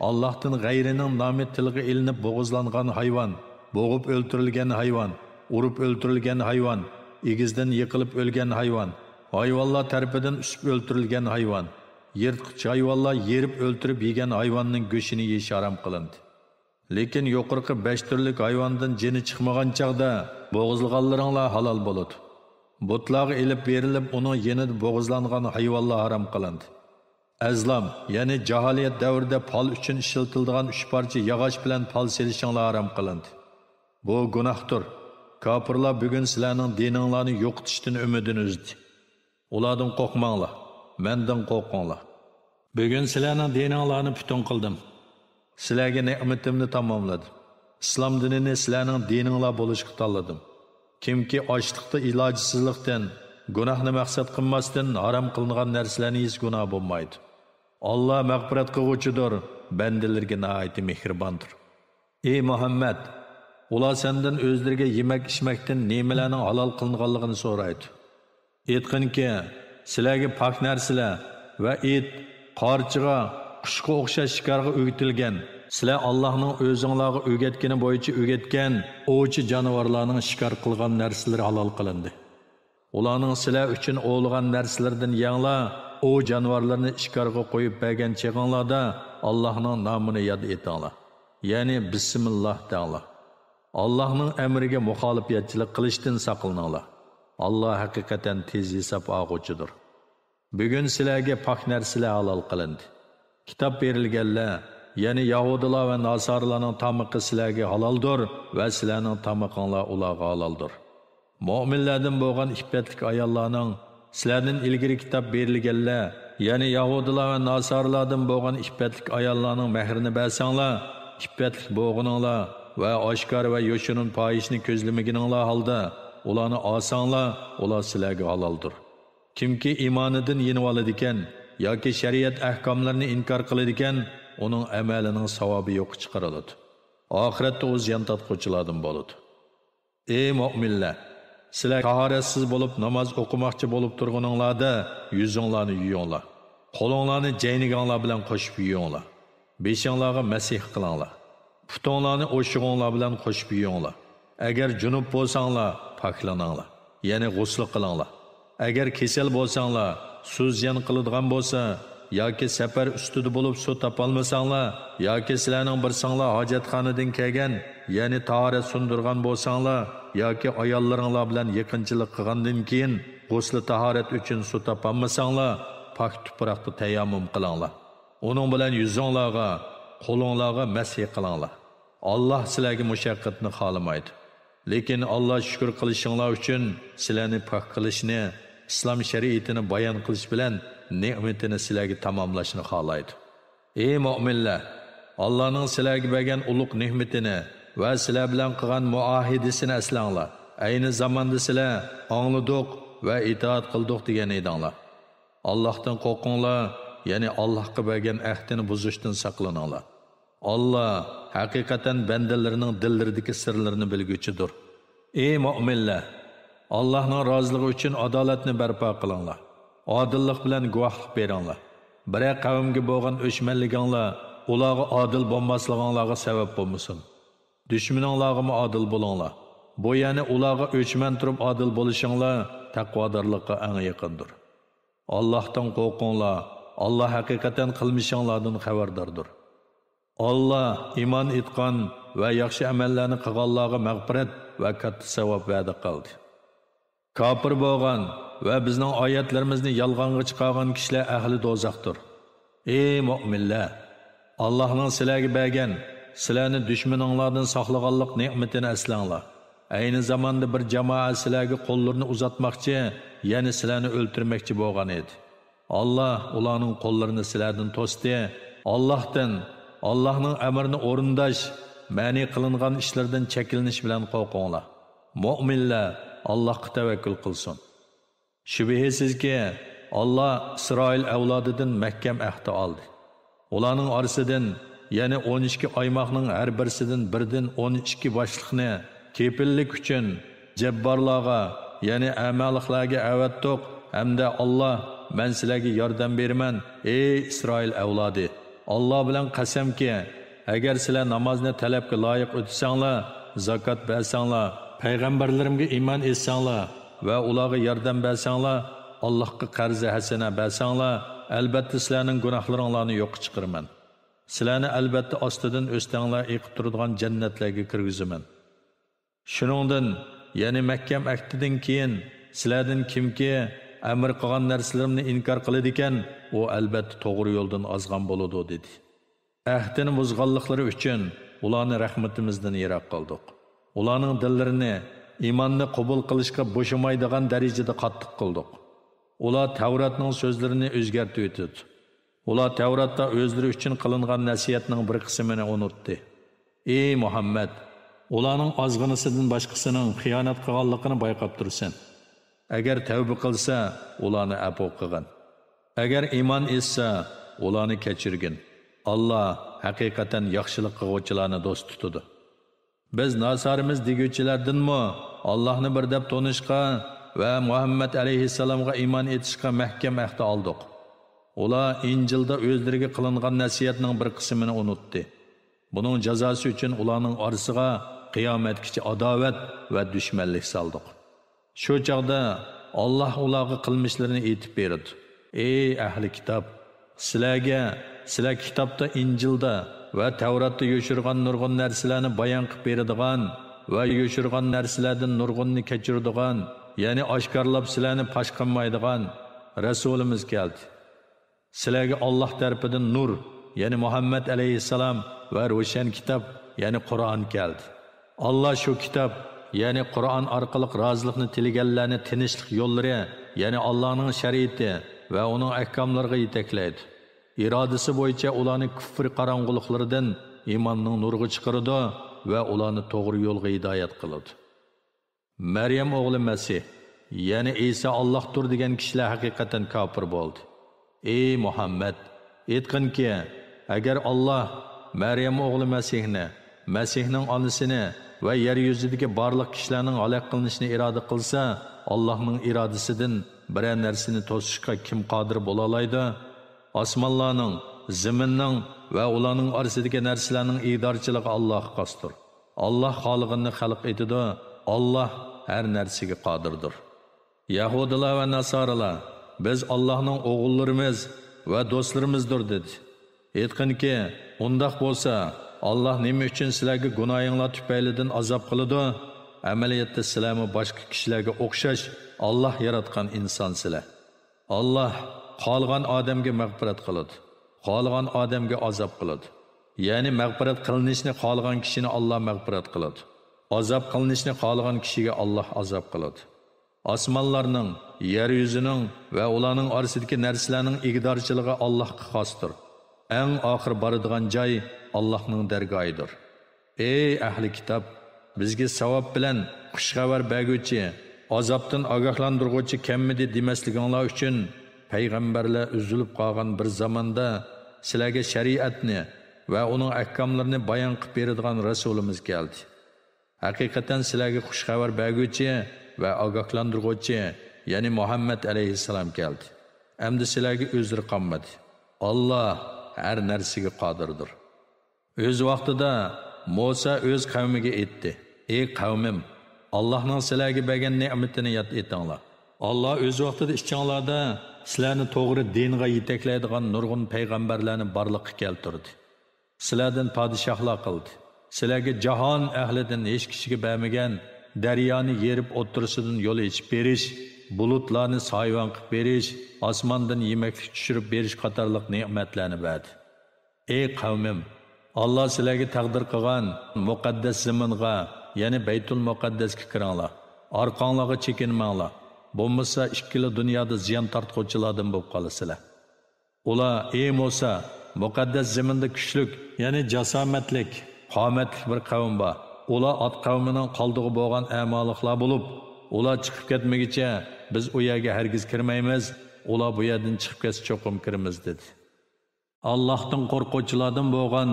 ئاللاھتىن غەيرىنىڭ نامى تىلغا ئېلىنىپ بوغۇزلانغان ھايۋان، بوغۇپ ئۆلتۈرۈلگەن ھايۋان، ئۇرۇپ ئۆلتۈرۈلگەن ھايۋان، ئېگىزدىن يىقىلىپ ئۆلگەن ھايۋان، ھايۋانلار تەرىپىدىن ئۈسۈپ ئۆلتۈرۈلگەن ھايۋان، يىرتقۇچ ھايۋانلار يېرىپ ئۆلتۈرۈپ يېگەن ھايۋاننىڭ گۆشىنى يېيىش ھارام قىلىندى. لېكىن يۇقىرىقى بەش تۈرلۈك ھايۋاندىن جېنى چىقمىغان چاغدا بوغۇزلىغانلىرىڭلار ھالال بولىدۇ. بۇتلارغا ئېلىپ بېرىلىپ، ئۇنىڭ يېنىدا بوغۇزلانغان ھايۋانلار ھارام قىلىندى. ئەزلام، يەنى جاھىلىيەت دەۋرىدە پال ئۈچۈن ئىشلىتىلىدىغان ئۈچ پارچە ياغاچ بىلەن پال سېلىشىڭلار ھارام قىلىندى. بۇ گۇناھتۇر. كاپىرلار بۈگۈن سىلەرنىڭ دىنىڭلارنى يوقىتىشتىن ئۈمىدىنى ئۈزدى. ئۇلاردىن قورقماڭلار، مەندىن قورقۇڭلار. بۈگۈن سىلەرنىڭ دىنىڭلارنى پۈتۈن قىلدىم. سىلەرگە نېمىتىمنى تاماملىدىم. ئىسلام دىنىنى سىلەرنىڭ دىنىڭلار بولۇشقا تاللىدىم. كىمكى ئاچلىقتا، ئىلاجسىزلىقتىن، گۇناھنى مەقسەت قىلماستىن ھارام قىلىنغان نەرسىلەرنى يېسە گۇناھ بولمايدۇ. ئاللا مەغپىرەت قىلغۇچىدۇر، بەندىلىرىگە ناھايىتى مېھرىباندۇر. ئى مۇھەممەد! ئۇلار سەندىن ئۆزلىرىگە يېمەك-ئىچمەكتىن نېمىلەرنىڭ ھالال قىلىنغانلىقىنى سورايدۇ. ئېيتقىنكى، سىلەرگە پاك نەرسىلەر ۋە ئىت، قارچىغا، قۇشقا ئوخشاش شىكارغا ئۆگىتىلگەن، سىلەر ئاللاھنىڭ ئۆزۈڭلارغا ئۆگەتكىنى بويىچە ئۆگەتكەن ئوۋچى جانىۋارلارنىڭ شىكار قىلغان نەرسىلىرى ھالال قىلىندى. ئۇلارنىڭ سىلەر ئۈچۈن ئوۋلىغان نەرسىلىرىدىن يەڭلار، ئوۋ جانىۋارلىرىنى شىكارغا قويۇپ بەرگەن چېغىڭلاردا ئاللاھنىڭ نامىنى ياد ئېتىڭلار، يەنى بىسمىللاھ دەڭلار. ئاللاھنىڭ ئەمرىگە مۇخالىپەتچىلىك قىلىشتىن ساقلىنىڭلار. ئاللا ھەقىقەتەن تېز ھېساب ئالغۇچىدۇر. بۈگۈن سىلەرگە پاك نەرسىلەر ھالال قىلىندى. كىتاب بېرىلگەنلەر، يەنى يەھۇدىيلار ۋە ناسارىلارنىڭ تامىقى سىلەرگە ھالالدۇر ۋە سىلەرنىڭ تامىقىڭلار ئۇلارغا ھالالدۇر. مۆمىنلەردىن بولغان ئىپپەتلىك ئاياللارنىڭ، سىلەردىن ئىلگىرى كىتاب بېرىلگەنلەر، يەنى يەھۇدىيلار ۋە ناسارىلاردىن بولغان ئىپپەتلىك ئاياللارنىڭ مەھرىنى بەرسەڭلار، ئىپپەتلىك بولغىنىڭلار ۋە ئاشكارا ۋە يوشۇرۇن پاھىشىنى كۆزلىمىگىنىڭلار ھالدا ئۇلارنى ئالساڭلار، ئۇلار سىلەرگە ھالالدۇر. كىمكى ئىمانىدىن يېنىۋالىدىكەن ياكى شەرىئەت ئەھكاملىرىنى ئىنكار قىلىدىكەن، ئۇنىڭ ئەمەلىنىڭ ساۋابى يوققا چىقىرىلىدۇ. ئاخىرەتتە ئۇ زىيان تارتقۇچىلاردىن بولىدۇ. ئەي مۆمىنلەر! سىلەر تاھارەتسىز بولۇپ ناماز ئوقۇماقچى بولۇپ تۇرغىنىڭلاردا يۈزۈڭلارنى يۇيۇڭلار، قولۇڭلارنى جەينىگاڭلار بىلەن قوشۇپ يۇيۇڭلار، بېشىڭلارغا مەسىھ قىلىڭلار، پۇتۇڭلارنى ئوشۇغۇڭلار بىلەن قوشۇپ يۇيۇڭلار. ئەگەر جۇنۇپ بولساڭلار، پاكلىنىڭلار، يەنى غۇسلى قىلىڭلار. ئەگەر كېسەل بولساڭلار، سۇ زىيان قىلىدىغان بولسا ياكى سەپەر ئۈستىدە بولۇپ سۇ تاپالمىساڭلار ياكى سىلەرنىڭ بىرسىڭلار ھاجەتخانىدىن كەلگەن، يەنى تاھارەت سۇندۇرغان بولساڭلار ياكى ئاياللىرىڭلار بىلەن يېقىنچىلىق قىلغاندىن كېيىن غۇسلى تاھارەت ئۈچۈن سۇ تاپالمىساڭلار، پاك تۇپراقتا تەيەممۇم قىلىڭلار. ئۇنىڭ بىلەن يۈزۈڭلارغا، قولۇڭلارغا مەسھى قىلىڭلار. ئاللا سىلەرگە مۇشەققەتنى خالىمايدۇ. لېكىن ئاللا شۈكۈر قىلىشىڭلار ئۈچۈن سىلەرنى پاك قىلىشنى، ئىسلام شەرىئىتىنى بايان قىلىش بىلەن نېمىتىنى سىلەرگە تاماملاشنى خالايدۇ. ئەي مۆمىنلەر! ئاللانىڭ سىلەرگە بەرگەن ئۇلۇغ نېمىتىنى ۋە سىلەر بىلەن قىلغان مۇئاھىدىسىنى ئەسلەڭلار. ئەينى زاماندا سىلەر «ئاڭلىدۇق ۋە ئىتائەت قىلدۇق» دېگەن ئىدىڭلار. ئاللاھتىن قورقۇڭلار، يەنى ئاللاھقا بەرگەن ئەھدىنى بۇزۇشتىن ساقلىنىڭلار. ئاللا ھەقىقەتەن بەندىلىرىنىڭ دىللىرىدىكى سىرلىرىنى بىلگۈچىدۇر. ئەي مۆمىنلەر! ئاللاھنىڭ رازىلىقى ئۈچۈن ئادالەتنى بەرپا قىلىڭلار. ئادىللىق بىلەن گۇۋاھلىق بېرىڭلار. بىرەر قەۋمگە بولغان ئۆچمەنلىكىڭلار ئۇلارغا ئادىل بولماسلىقىڭلارغا سەۋەب بولمىسۇن. دۈشمىنىڭلارغىمۇ ئادىل بولۇڭلار. بۇ، يەنى ئۇلارغا ئۆچمەن تۇرۇپ ئادىل بولۇشۇڭلار تەقۋادارلىققا ئەڭ يېقىندۇر. ئاللاھتىن قورقۇڭلار، ئاللاھ ھەقىقەتەن قىلمىشىڭلاردىن خەۋەرداردۇر. ئاللاھ ئىمان ئېيتقان ۋە ياخشى ئەمەللەرنى قىلغانلارغا مەغپىرەت ۋە كاتتا ساۋاب ۋەدە قىلدى. كاپىر بولغان ۋە بىزنىڭ ئايەتلىرىمىزنى يالغانغا چىقارغان كىشىلەر ئەھلى دوزاختۇر. ئەي مۆمىنلەر! ئاللاھنىڭ سىلەرگە بەرگەن، سىلەرنى دۈشمىنىڭلاردىن ساقلىغانلىق نېمىتىنى ئەسلەڭلار. ئەينى زاماندا بىر جامائەت سىلەرگە قوللىرىنى ئۇزاتماقچى، يەنى سىلەرنى ئۆلتۈرمەكچى بولغان ئىدى. ئاللاھ ئۇلارنىڭ قوللىرىنى سىلەردىن توستى. ئاللاھتىن، ئاللاھنىڭ ئەمرىنى ئورۇنداش، مەنئى قىلىنغان ئىشلىرىدىن چەكلىنىش بىلەن قورقۇڭلار. مۆمىنلەر، ئاللاھقا تەۋەككۈل قىلسۇن. شۈبھىسىزكى، ئاللاھ ئىسرائىل ئەۋلادىدىن مەھكەم ئەھدى ئالدى. ئۇلارنىڭ ئارىسىدىن، يەنى ئون ئىككى ئايماقنىڭ ھەر بىرسىدىن بىردىن ئون ئىككى باشلىقنى كېپىللىك ئۈچۈن جەببارلارغا، يەنى ئەمالىقلارغا ئەۋەتتۇق ھەمدە ئاللاھ، مەن سىلەرگە ياردەم بېرىمەن، ئەي ئىسرائىل ئەۋلادى! ئاللاھ بىلەن قەسەمكى، ئەگەر سىلەر نامازنى تەلەپكە لايىق ئۆتىسەڭلار، زاكات بەرسەڭلار، پەيغەمبەرلىرىمگە ئىمان ئېيتساڭلار ۋە ئۇلارغا ياردەم بەرسەڭلار، ئاللاھقا قەرزى ھەسەنە بەرسەڭلار، ئەلبەتتە سىلەرنىڭ گۇناھلىرىڭلارنى يوققا چىقىرىمەن. سىلەرنى ئەلبەتتە ئاستىدىن ئۆستەڭلار ئېقىپ تۇرىدىغان جەننەتلەرگە كىرگۈزىمەن. شۇنىڭدىن، يەنى مەھكەم ئەھدىدىن كېيىن سىلەردىن كىمكى ئەمر قىلغان نەرسىلىرىمنى ئىنكار قىلىدىكەن، ئۇ ئەلبەتتە توغرا يولدىن ئازغان بولىدۇ، دېدى. ئەھدىنى بۇزغانلىقلىرى ئۈچۈن ئۇلارنى رەھمىتىمىزدىن يىراق قىلدۇق. ئۇلارنىڭ دىللىرىنى ئىماننى قوبۇل قىلىشقا بوشىمايدىغان دەرىجىدە قاتتىق قىلدۇق. ئۇلار تەۋراتنىڭ سۆزلىرىنى ئۆزگەرتىۋېتىدۇ. ئۇلار تەۋراتتا ئۆزلىرى ئۈچۈن قىلىنغان نەسىھەتنىڭ بىر قىسمىنى ئۇنۇتتى. ئى مۇھەممەد! ئۇلارنىڭ ئازغىنىسىدىن باشقىسىنىڭ خىيانەت قىلغانلىقىنى بايقاپ تۇرىسەن. ئەگەر تەۋبە قىلسا، ئۇلارنى ئەپۇ قىلغىن. ئەگەر ئىمان ئېيتسا، ئۇلارنى كەچۈرگىن. ئاللاھ ھەقىقەتەن ياخشىلىق قىلغۇچىلارنى دوست تۇتىدۇ. بىز ناسارىمىز دېگۈچىلەردىنمۇ ئاللاھنى بىر دەپ تونۇشقا ۋە مۇھەممەد ئەلەيھىسسالامغا ئىمان ئېيتىشقا مەھكەم ئەھدى ئالدۇق. ئۇلار ئىنجىلدا ئۆزلىرىگە قىلىنغان نەسىھەتنىڭ بىر قىسمىنى ئۇنۇتتى. بۇنىڭ جازاسى ئۈچۈن ئۇلارنىڭ ئارىسىغا قىيامەتكىچە ئاداۋەت ۋە دۈشمەنلىك سالدۇق. شۇ چاغدا ئاللاھ ئۇلارغا قىلمىشلىرىنى ئېيتىپ بېرىدۇ. ئەي ئەھلى كىتاب! سىلەرگە، سىلەر كىتابتا، ئىنجىلدا ۋە تەۋراتتا يوشۇرغان نۇرغۇن نەرسىلەرنى بايان قىلىپ بېرىدىغان ۋە يوشۇرغان نەرسىلەردىن نۇرغۇننى كەچۈرىدىغان، يەنى ئاشكارىلاپ سىلەرنى پاش قىلمايدىغان رەسۇلىمىز كەلدى. سىلەرگە ئاللاھ تەرىپىدىن نۇر، يەنى مۇھەممەد ئەلەيھىسسالام ۋە روشەن كىتاب، يەنى قۇرئان كەلدى. ئاللاھ شۇ كىتاب، يەنى قۇرئان ئارقىلىق رازىلىقنى تىلىگەنلەرنى تىنچلىق يوللىرى، يەنى ئاللاھنىڭ شەرىئىتى ۋە ئۇنىڭ ئەھكاملىرىغا يېتەكلەيدۇ. ئىرادىسى بويىچە ئۇلارنى كۇفر قاراڭغۇلۇقلىرىدىن ئىماننىڭ نۇرىغا چىقىرىدۇ ۋە ئۇلارنى توغرا يولغا ھىدايەت قىلىدۇ. مەريەم ئوغلى مەسىھ، يەنى ئىسا ئاللاھتۇر دېگەن كىشىلەر ھەقىقەتەن كاپىر بولدى. ئى مۇھەممەد! ئېيتقىنكى، ئەگەر ئاللاھ مەريەم ئوغلى مەسىھنى، مەسىھنىڭ ئانىسىنى ۋە يەر يۈزىدىكى بارلىق كىشىلەرنىڭ ھالاك قىلىنىشىنى ئىرادە قىلسا، ئاللاھنىڭ ئىرادىسىدىن بىرەر نەرسىنى توسۇشقا كىم قادىر بولالايدۇ؟ ئاسمانلارنىڭ، زېمىننىڭ ۋە ئۇلارنىڭ ئارىسىدىكى نەرسىلەرنىڭ ئىگىدارچىلىقى ئاللاھقا خاستۇر. ئاللاھ خالىغىنىنى خەلق ئېتىدۇ، ئاللاھ ھەر نەرسىگە قادىردۇر. يەھۇدىيلار ۋە ناسارىلار، بىز ئاللاھنىڭ ئوغۇللىرىمىز ۋە دوستلىرىمىزدۇر، دېدى. ئېيتقىنكى، ئۇنداق بولسا، ئاللاھ نېمە ئۈچۈن سىلەرگە گۇناھىڭلار تۈپەيلىدىن ئازاب قىلىدۇ؟ ئەمەلىيەتتە سىلەرمۇ باشقا كىشىلەرگە ئوخشاش ئاللاھ ياراتقان ئىنسانسىلەر. ئاللاھ خالىغان ئادەمگە مەغپىرەت قىلىدۇ، خالىغان ئادەمگە ئازاب قىلىدۇ. يەنى مەغپىرەت قىلىنىشنى خالىغان كىشىنى ئاللاھ مەغپىرەت قىلىدۇ. ئازاب قىلىنىشنى خالىغان كىشىگە ئاللاھ ئازاب قىلىدۇ. ئاسمانلارنىڭ، يەر يۈزىنىڭ ۋە ئۇلارنىڭ ئارىسىدىكى نەرسىلەرنىڭ ئىگىدارچىلىقى ئاللاھقا خاستۇر. ئەڭ ئاخىر بارىدىغان جاي ئاللاھنىڭ دەرگاھىدۇر. ئەي ئەھلى كىتاب! بىزگە ساۋاب بىلەن خۇش خەۋەر بەرگۈچى، ئازابتىن ئاگاھلاندۇرغۇچى كەلمىدى دېمەسلىكىڭلار ئۈچۈن، پەيغەمبەرلەر ئۈزۈلۈپ قالغان بىر زاماندا سىلەرگە شەرىئەتنى ۋە ئۇنىڭ ئەھكاملىرىنى بايان قىلىپ بېرىدىغان رەسۇلىمىز كەلدى. ھەقىقەتەن سىلەرگە خۇش خەۋەر بەرگۈچى ۋە ئاگاھلاندۇرغۇچى، يەنى مۇھەممەد ئەلەيھىسسالام كەلدى. ئەمدى سىلەرگە ئۆزرە قالمىدى. ئاللا ھەر نەرسىگە قادىردۇر. ئۆز ۋاقتىدا مۇسا ئۆز قەۋمىگە ئېيتتى: «ئەي قەۋمىم، ئاللانىڭ سىلەرگە بەرگەن نېمىتىنى ياد ئېتىڭلار. ئاللا ئۆز ۋاقتىدا ئىچىڭلاردا سىلەرنى توغرا دىنغا يېتەكلەيدىغان نۇرغۇن پەيغەمبەرلەرنى بارلىققا كەلتۈردى. سىلەردىن پادىشاھلار قىلدى. سىلەرگە جاھان ئەھلىدىن ھېچ كىشىگە بەرمىگەن دەريانى يېرىپ ئوتتۇرىسىدىن يول ئېچىپ بېرىش، بۇلۇتلارنى سايىۋەن قىلىپ بېرىش، ئاسماندىن يېمەكلىك چۈشۈرۈپ بېرىش قاتارلىق نېمەتلەرنى بەردى. ئەي قەۋمىم، ئاللا سىلەرگە تەقدىر قىلغان مۇقەددەس زېمىنغا، يەنى بەيتۇل مۇقەددەسكە كىرىڭلار. ئارقاڭلارغا چېكىنمەڭلار. بولمىسا ئىككىلا دۇنيادا زىيان تارتقۇچىلاردىن بولۇپ قالىسىلەر.» ئۇلار: «ئەي مۇسا، مۇقەددەس زېمىندا كۈچلۈك، يەنى جاسامەتلىك، قامەتلىك بىر قەۋم بار. ئۇلار ئات قەۋمىنىڭ قالدۇقى بولغان ئەمالىقلار بولۇپ، ئۇلار چىقىپ كەتمىگىچە بىز ئۇ يەرگە ھەرگىز كىرمەيمىز. ئۇلار بۇ يەردىن چىقىپ كەتسە چوقۇم كىرىمىز» دېدى. ئاللاھتىن قورققۇچىلاردىن بولغان،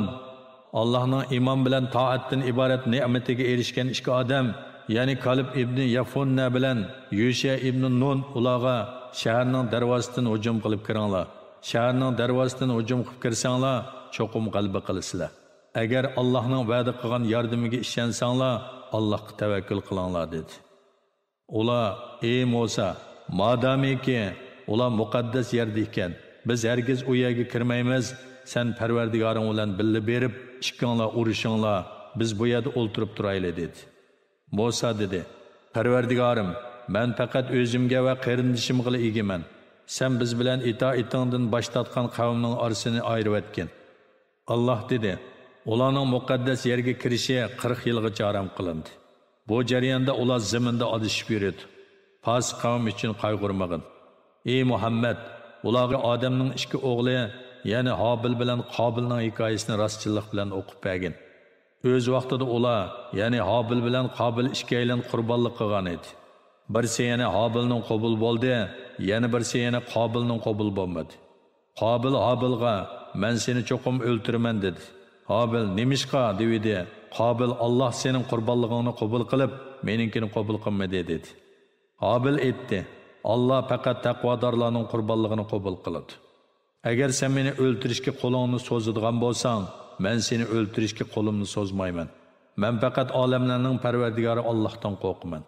ئاللاھنىڭ ئىمان بىلەن تائەتتىن ئىبارەت نېمىتىگە ئېرىشكەن ئىككى ئادەم، يەنى كالىب ئىبنى يەفۇننە بىلەن يۈشە ئىبنى نۇن ئۇلارغا: «شەھەرنىڭ دەرۋازىسىدىن ھۇجۇم قىلىپ كىرىڭلار. شەھەرنىڭ دەرۋازىسىدىن ھۇجۇم قىلىپ كىرسەڭلار، چوقۇم غەلىبە قىلىسىلەر. ئەگەر ئاللاھنىڭ ۋەدە قىلغان ياردىمىگە ئىشەنسەڭلار، ئاللاھقا تەۋەككۈل قىلىڭلار» دېدى. ئۇلار: «ئەي مۇسا، مادامىكى ئۇلار مۇقەددەس يەردە ئىكەن، بىز ھەرگىز ئۇ يەرگە كىرمەيمىز، سەن پەرۋەردىگارىڭ بىلەن بىللە بېرىپ، ئىككىڭلار ئۇرۇشۇڭلار، بىز بۇ يەردە ئولتۇرۇپ تۇرايلى» دېدى. مۇسا دېدى: «پەرۋەردىگارىم، مەن پەقەت ئۆزۈمگە ۋە قېرىندىشىمغىلا ئىگىمەن. سەن بىز بىلەن ئىتائىتىڭدىن باش تارتقان قەۋمنىڭ ئارىسىنى ئايرىۋەتكىن.» ئاللاھ دېدى: «ئۇلارنىڭ مۇقەددەس يەرگە كىرىشى قىرىق يىلغىچە ھارام قىلىندى. بۇ جەرياندا ئۇلار زېمىندا ئادىشىپ يۈرىدۇ. پاسىق قەۋم ئۈچۈن قايغۇرمىغىن. ئى مۇھەممەد، ئۇلارغا ئادەمنىڭ ئىككى ئوغلى، يەنى ھابىل بىلەن قابىلنىڭ ھېكايىسىنى راستچىللىق بىلەن ئوقۇپ بەرگىن. ئۆز ۋاقتىدا ئۇلار، يەنى ھابىل بىلەن قابىل ئىككىيلەن قۇربانلىق قىلغان ئىدى. بىرسى يەنى ھابىلنىڭ قوبۇل بولدى، يەنە بىرسى يەنە قابىلنىڭ قوبۇل بولمىدى. قابىل ھابىلغا، مەن سېنى چوقۇم ئۆلتۈرىمەن» دېدى. ھابىل: «نېمىشقا؟» دېۋىدى. قابىل: «ئاللاھ سېنىڭ قۇربانلىقىڭنى قوبۇل قىلىپ، مېنىڭكىنى قوبۇل قىلمىدى» دېدى. ھابىل ئېيتتى: «ئاللاھ پەقەت تەقۋادارلارنىڭ قۇربانلىقىنى قوبۇل قىلىدۇ. ئەگەر سەن مېنى ئۆلتۈرۈشكە قولۇڭنى سوزىدىغان بولساڭ، مەن سېنى ئۆلتۈرۈشكە قولۇمنى سوزمايمەن. مەن پەقەت ئالەملەرنىڭ پەرۋەردىگارى ئاللاھتىن قورقىمەن.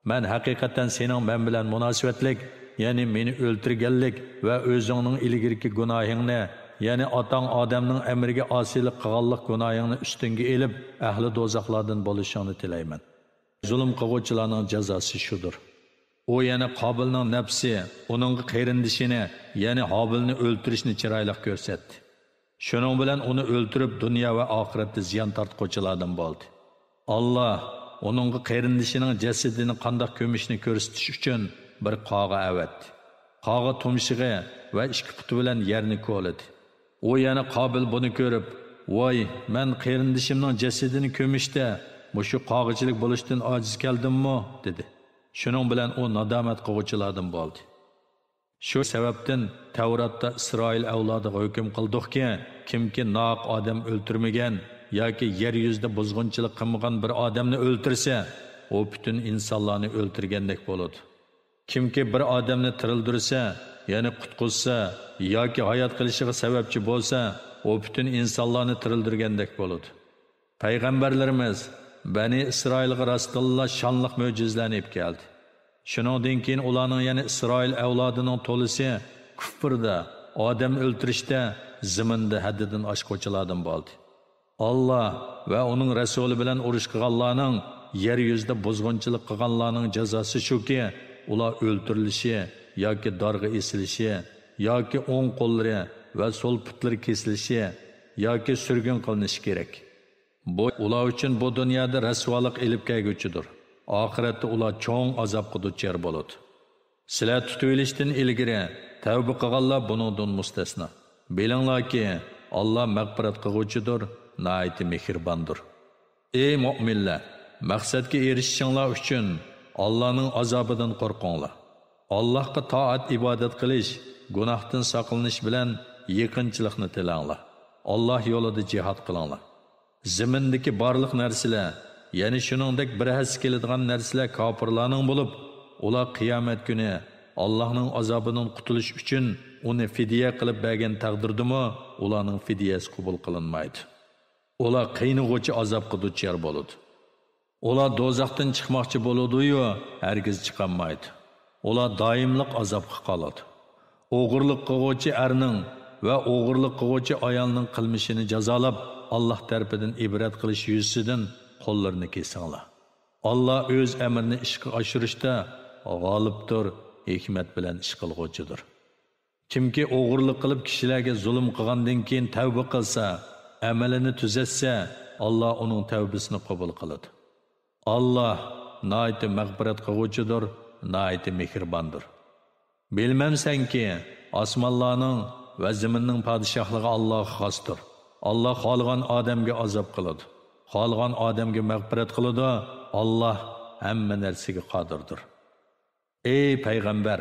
مەن ھەقىقەتەن سېنىڭ مەن بىلەن مۇناسىۋەتلىك، يەنى مېنى ئۆلتۈرگەنلىك ۋە ئۆزۈڭنىڭ ئىلگىرىكى گۇناھىڭنى، يەنى ئاتاڭ ئادەمنىڭ ئەمرىگە ئاسىيلىق قىلغانلىق گۇناھىڭنى ئۈستۈڭگە ئېلىپ، ئەھلى دوزاخلاردىن بولۇشۇڭنى تىلەيمەن. زۇلۇم قىلغۇچىلارنىڭ جازاسى شۇدۇر.» ئۇ يەنە قابىلنىڭ نەپسى ئۇنىڭغا قېرىندىشىنى، يەنى ھابىلنى ئۆلتۈرۈشنى چىرايلىق كۆرسەتتى. شۇنىڭ بىلەن ئۇنى ئۆلتۈرۈپ، دۇنيا ۋە ئاخىرەتتە زىيان تارتقۇچىلاردىن بولدى. ئاللاھ ئۇنىڭغا قېرىندىشىنىڭ جەسىتىنى قانداق كۆمۈشنى كۆرسىتىش ئۈچۈن بىر قاغا ئەۋەتتى. قاغا تۇمشۇقى ۋە ئىككى پۇتى بىلەن يەرنى كولىدى. ئۇ يەنە قابىل بۇنى كۆرۈپ: «ۋاي، مەن قېرىندىشىمنىڭ جەسىتىنى كۆمۈشتە مۇشۇ قاغىچىلىك بولۇشتىن ئاجىز كەلدىممۇ؟» دېدى. شۇنىڭ بىلەن ئۇ نادامەت قىلغۇچىلاردىن بولدى. شۇ سەۋەبتىن تەۋراتتا ئىسرائىل ئەۋلادىغا ھۆكۈم قىلدۇقكى، كىمكى ناھەق ئادەم ئۆلتۈرمىگەن ياكى يەر يۈزىدە بۇزغۇنچىلىق قىلمىغان بىر ئادەمنى ئۆلتۈرسە، ئۇ پۈتۈن ئىنسانلارنى ئۆلتۈرگەندەك بولىدۇ. كىمكى بىر ئادەمنى تىرىلدۈرسە، يەنى قۇتقۇزسا ياكى ھايات قېلىشىغا سەۋەبچى بولسا، ئۇ پۈتۈن ئىنسانلارنى تىرىلدۈرگەندەك بولىدۇ. پەيغەمبەرلىرىمىز بەنى ئىسرائىلغا راستتىنلا شانلىق مۆجىزىلەرنى ئېلىپ كەلدى. شۇنىڭدىن كېيىن ئۇلارنىڭ، يەنى ئىسرائىل ئەۋلادىنىڭ تولىسى كۇفردا، ئادەم ئۆلتۈرۈشتە، زېمىندا ھەددىدىن ئاشقۇچىلاردىن بولدى. ئاللاھ ۋە ئۇنىڭ رەسۇلى بىلەن ئۇرۇش قىلغانلارنىڭ، يەر يۈزىدە بۇزغۇنچىلىق قىلغانلارنىڭ جازاسى شۇكى، ئۇلار ئۆلتۈرۈلۈشى ياكى دارغا ئېسىلىشى ياكى ئوڭ قوللىرى ۋە سول پۇتلىرى كېسىلىشى ياكى سۈرگۈن قىلىنىشى كېرەك. بۇ ئۇلار ئۈچۈن بۇ دۇنيادا رەسۋالىق ئېلىپ كەلگۈچىدۇر. ئاخىرەتتە ئۇلار چوڭ ئازابقا دۇچار بولىدۇ. سىلەر تۇتۇۋېلىشتىن ئىلگىرى تەۋبە قىلغانلار بۇنىڭدىن مۇستەسنا. بىلىڭلاركى، ئاللاھ مەغپىرەت قىلغۇچىدۇر، ناھايىتى مېھرىباندۇر. ئەي مۆمىنلەر، مەقسەتكە ئېرىشىشىڭلار ئۈچۈن ئاللاھنىڭ ئازابىدىن قورقۇڭلار. ئاللاھقا تائەت-ئىبادەت قىلىش، گۇناھتىن ساقلىنىش بىلەن يېقىنچىلىقنى تىلەڭلار. ئاللاھ يولىدا جىھاد قىلىڭلار. زېمىندىكى بارلىق نەرسىلەر يەنى شۇنىڭدەك بىر ھەسسە كېلىدىغان نەرسىلەر كاپىرلارنىڭ بولۇپ، ئۇلار قىيامەت كۈنى ئاللاھنىڭ ئازابىدىن قۇتۇلۇش ئۈچۈن ئۇنى فىدىيە قىلىپ بەرگەن تەقدىردىمۇ ئۇلارنىڭ فىدىيەسى قوبۇل قىلىنمايدۇ. ئۇلار قىينىغۇچى ئازابقا دۇچار بولىدۇ. ئۇلار دوزاختىن چىقماقچى بولىدۇ-يۇ، ھەرگىز چىقالمايدۇ. ئۇلار دائىملىق ئازابقا قالىدۇ. ئوغرىلىق قىلغۇچى ئەرنىڭ ۋە ئوغرىلىق قىلغۇچى ئايالنىڭ قىلمىشىنى جازالاپ، ئاللاھ تەرىپىدىن ئىبرەت قىلىش يۈزىسىدىن قوللىرىنى كېسىڭلار. ئاللاھ ئۆز ئەمرىنى ئىشقا ئاشۇرۇشتا غالىبتۇر، ھېكمەت بىلەن ئىش قىلغۇچىدۇر. كىمكى ئوغرىلىق قىلىپ كىشىلەرگە زۇلۇم قىلغاندىن كېيىن تەۋبە قىلسا، ئەمىلىنى تۈزەتسە، ئاللاھ ئۇنىڭ تەۋبىسىنى قوبۇل قىلىدۇ. ئاللاھ ناھايىتى مەغپىرەت قىلغۇچىدۇر، ناھايىتى مېھرىباندۇر. بىلمەمسەنكى، ئاسمانلارنىڭ ۋە زېمىننىڭ پادىشاھلىقى ئاللاھقا خاستۇر. ئاللاھ خالىغان ئادەمگە ئازاب قىلىدۇ، خالىغان ئادەمگە مەغپىرەت قىلىدۇ. ئاللاھ ھەممە نەرسىگە قادىردۇر. ئەي پەيغەمبەر!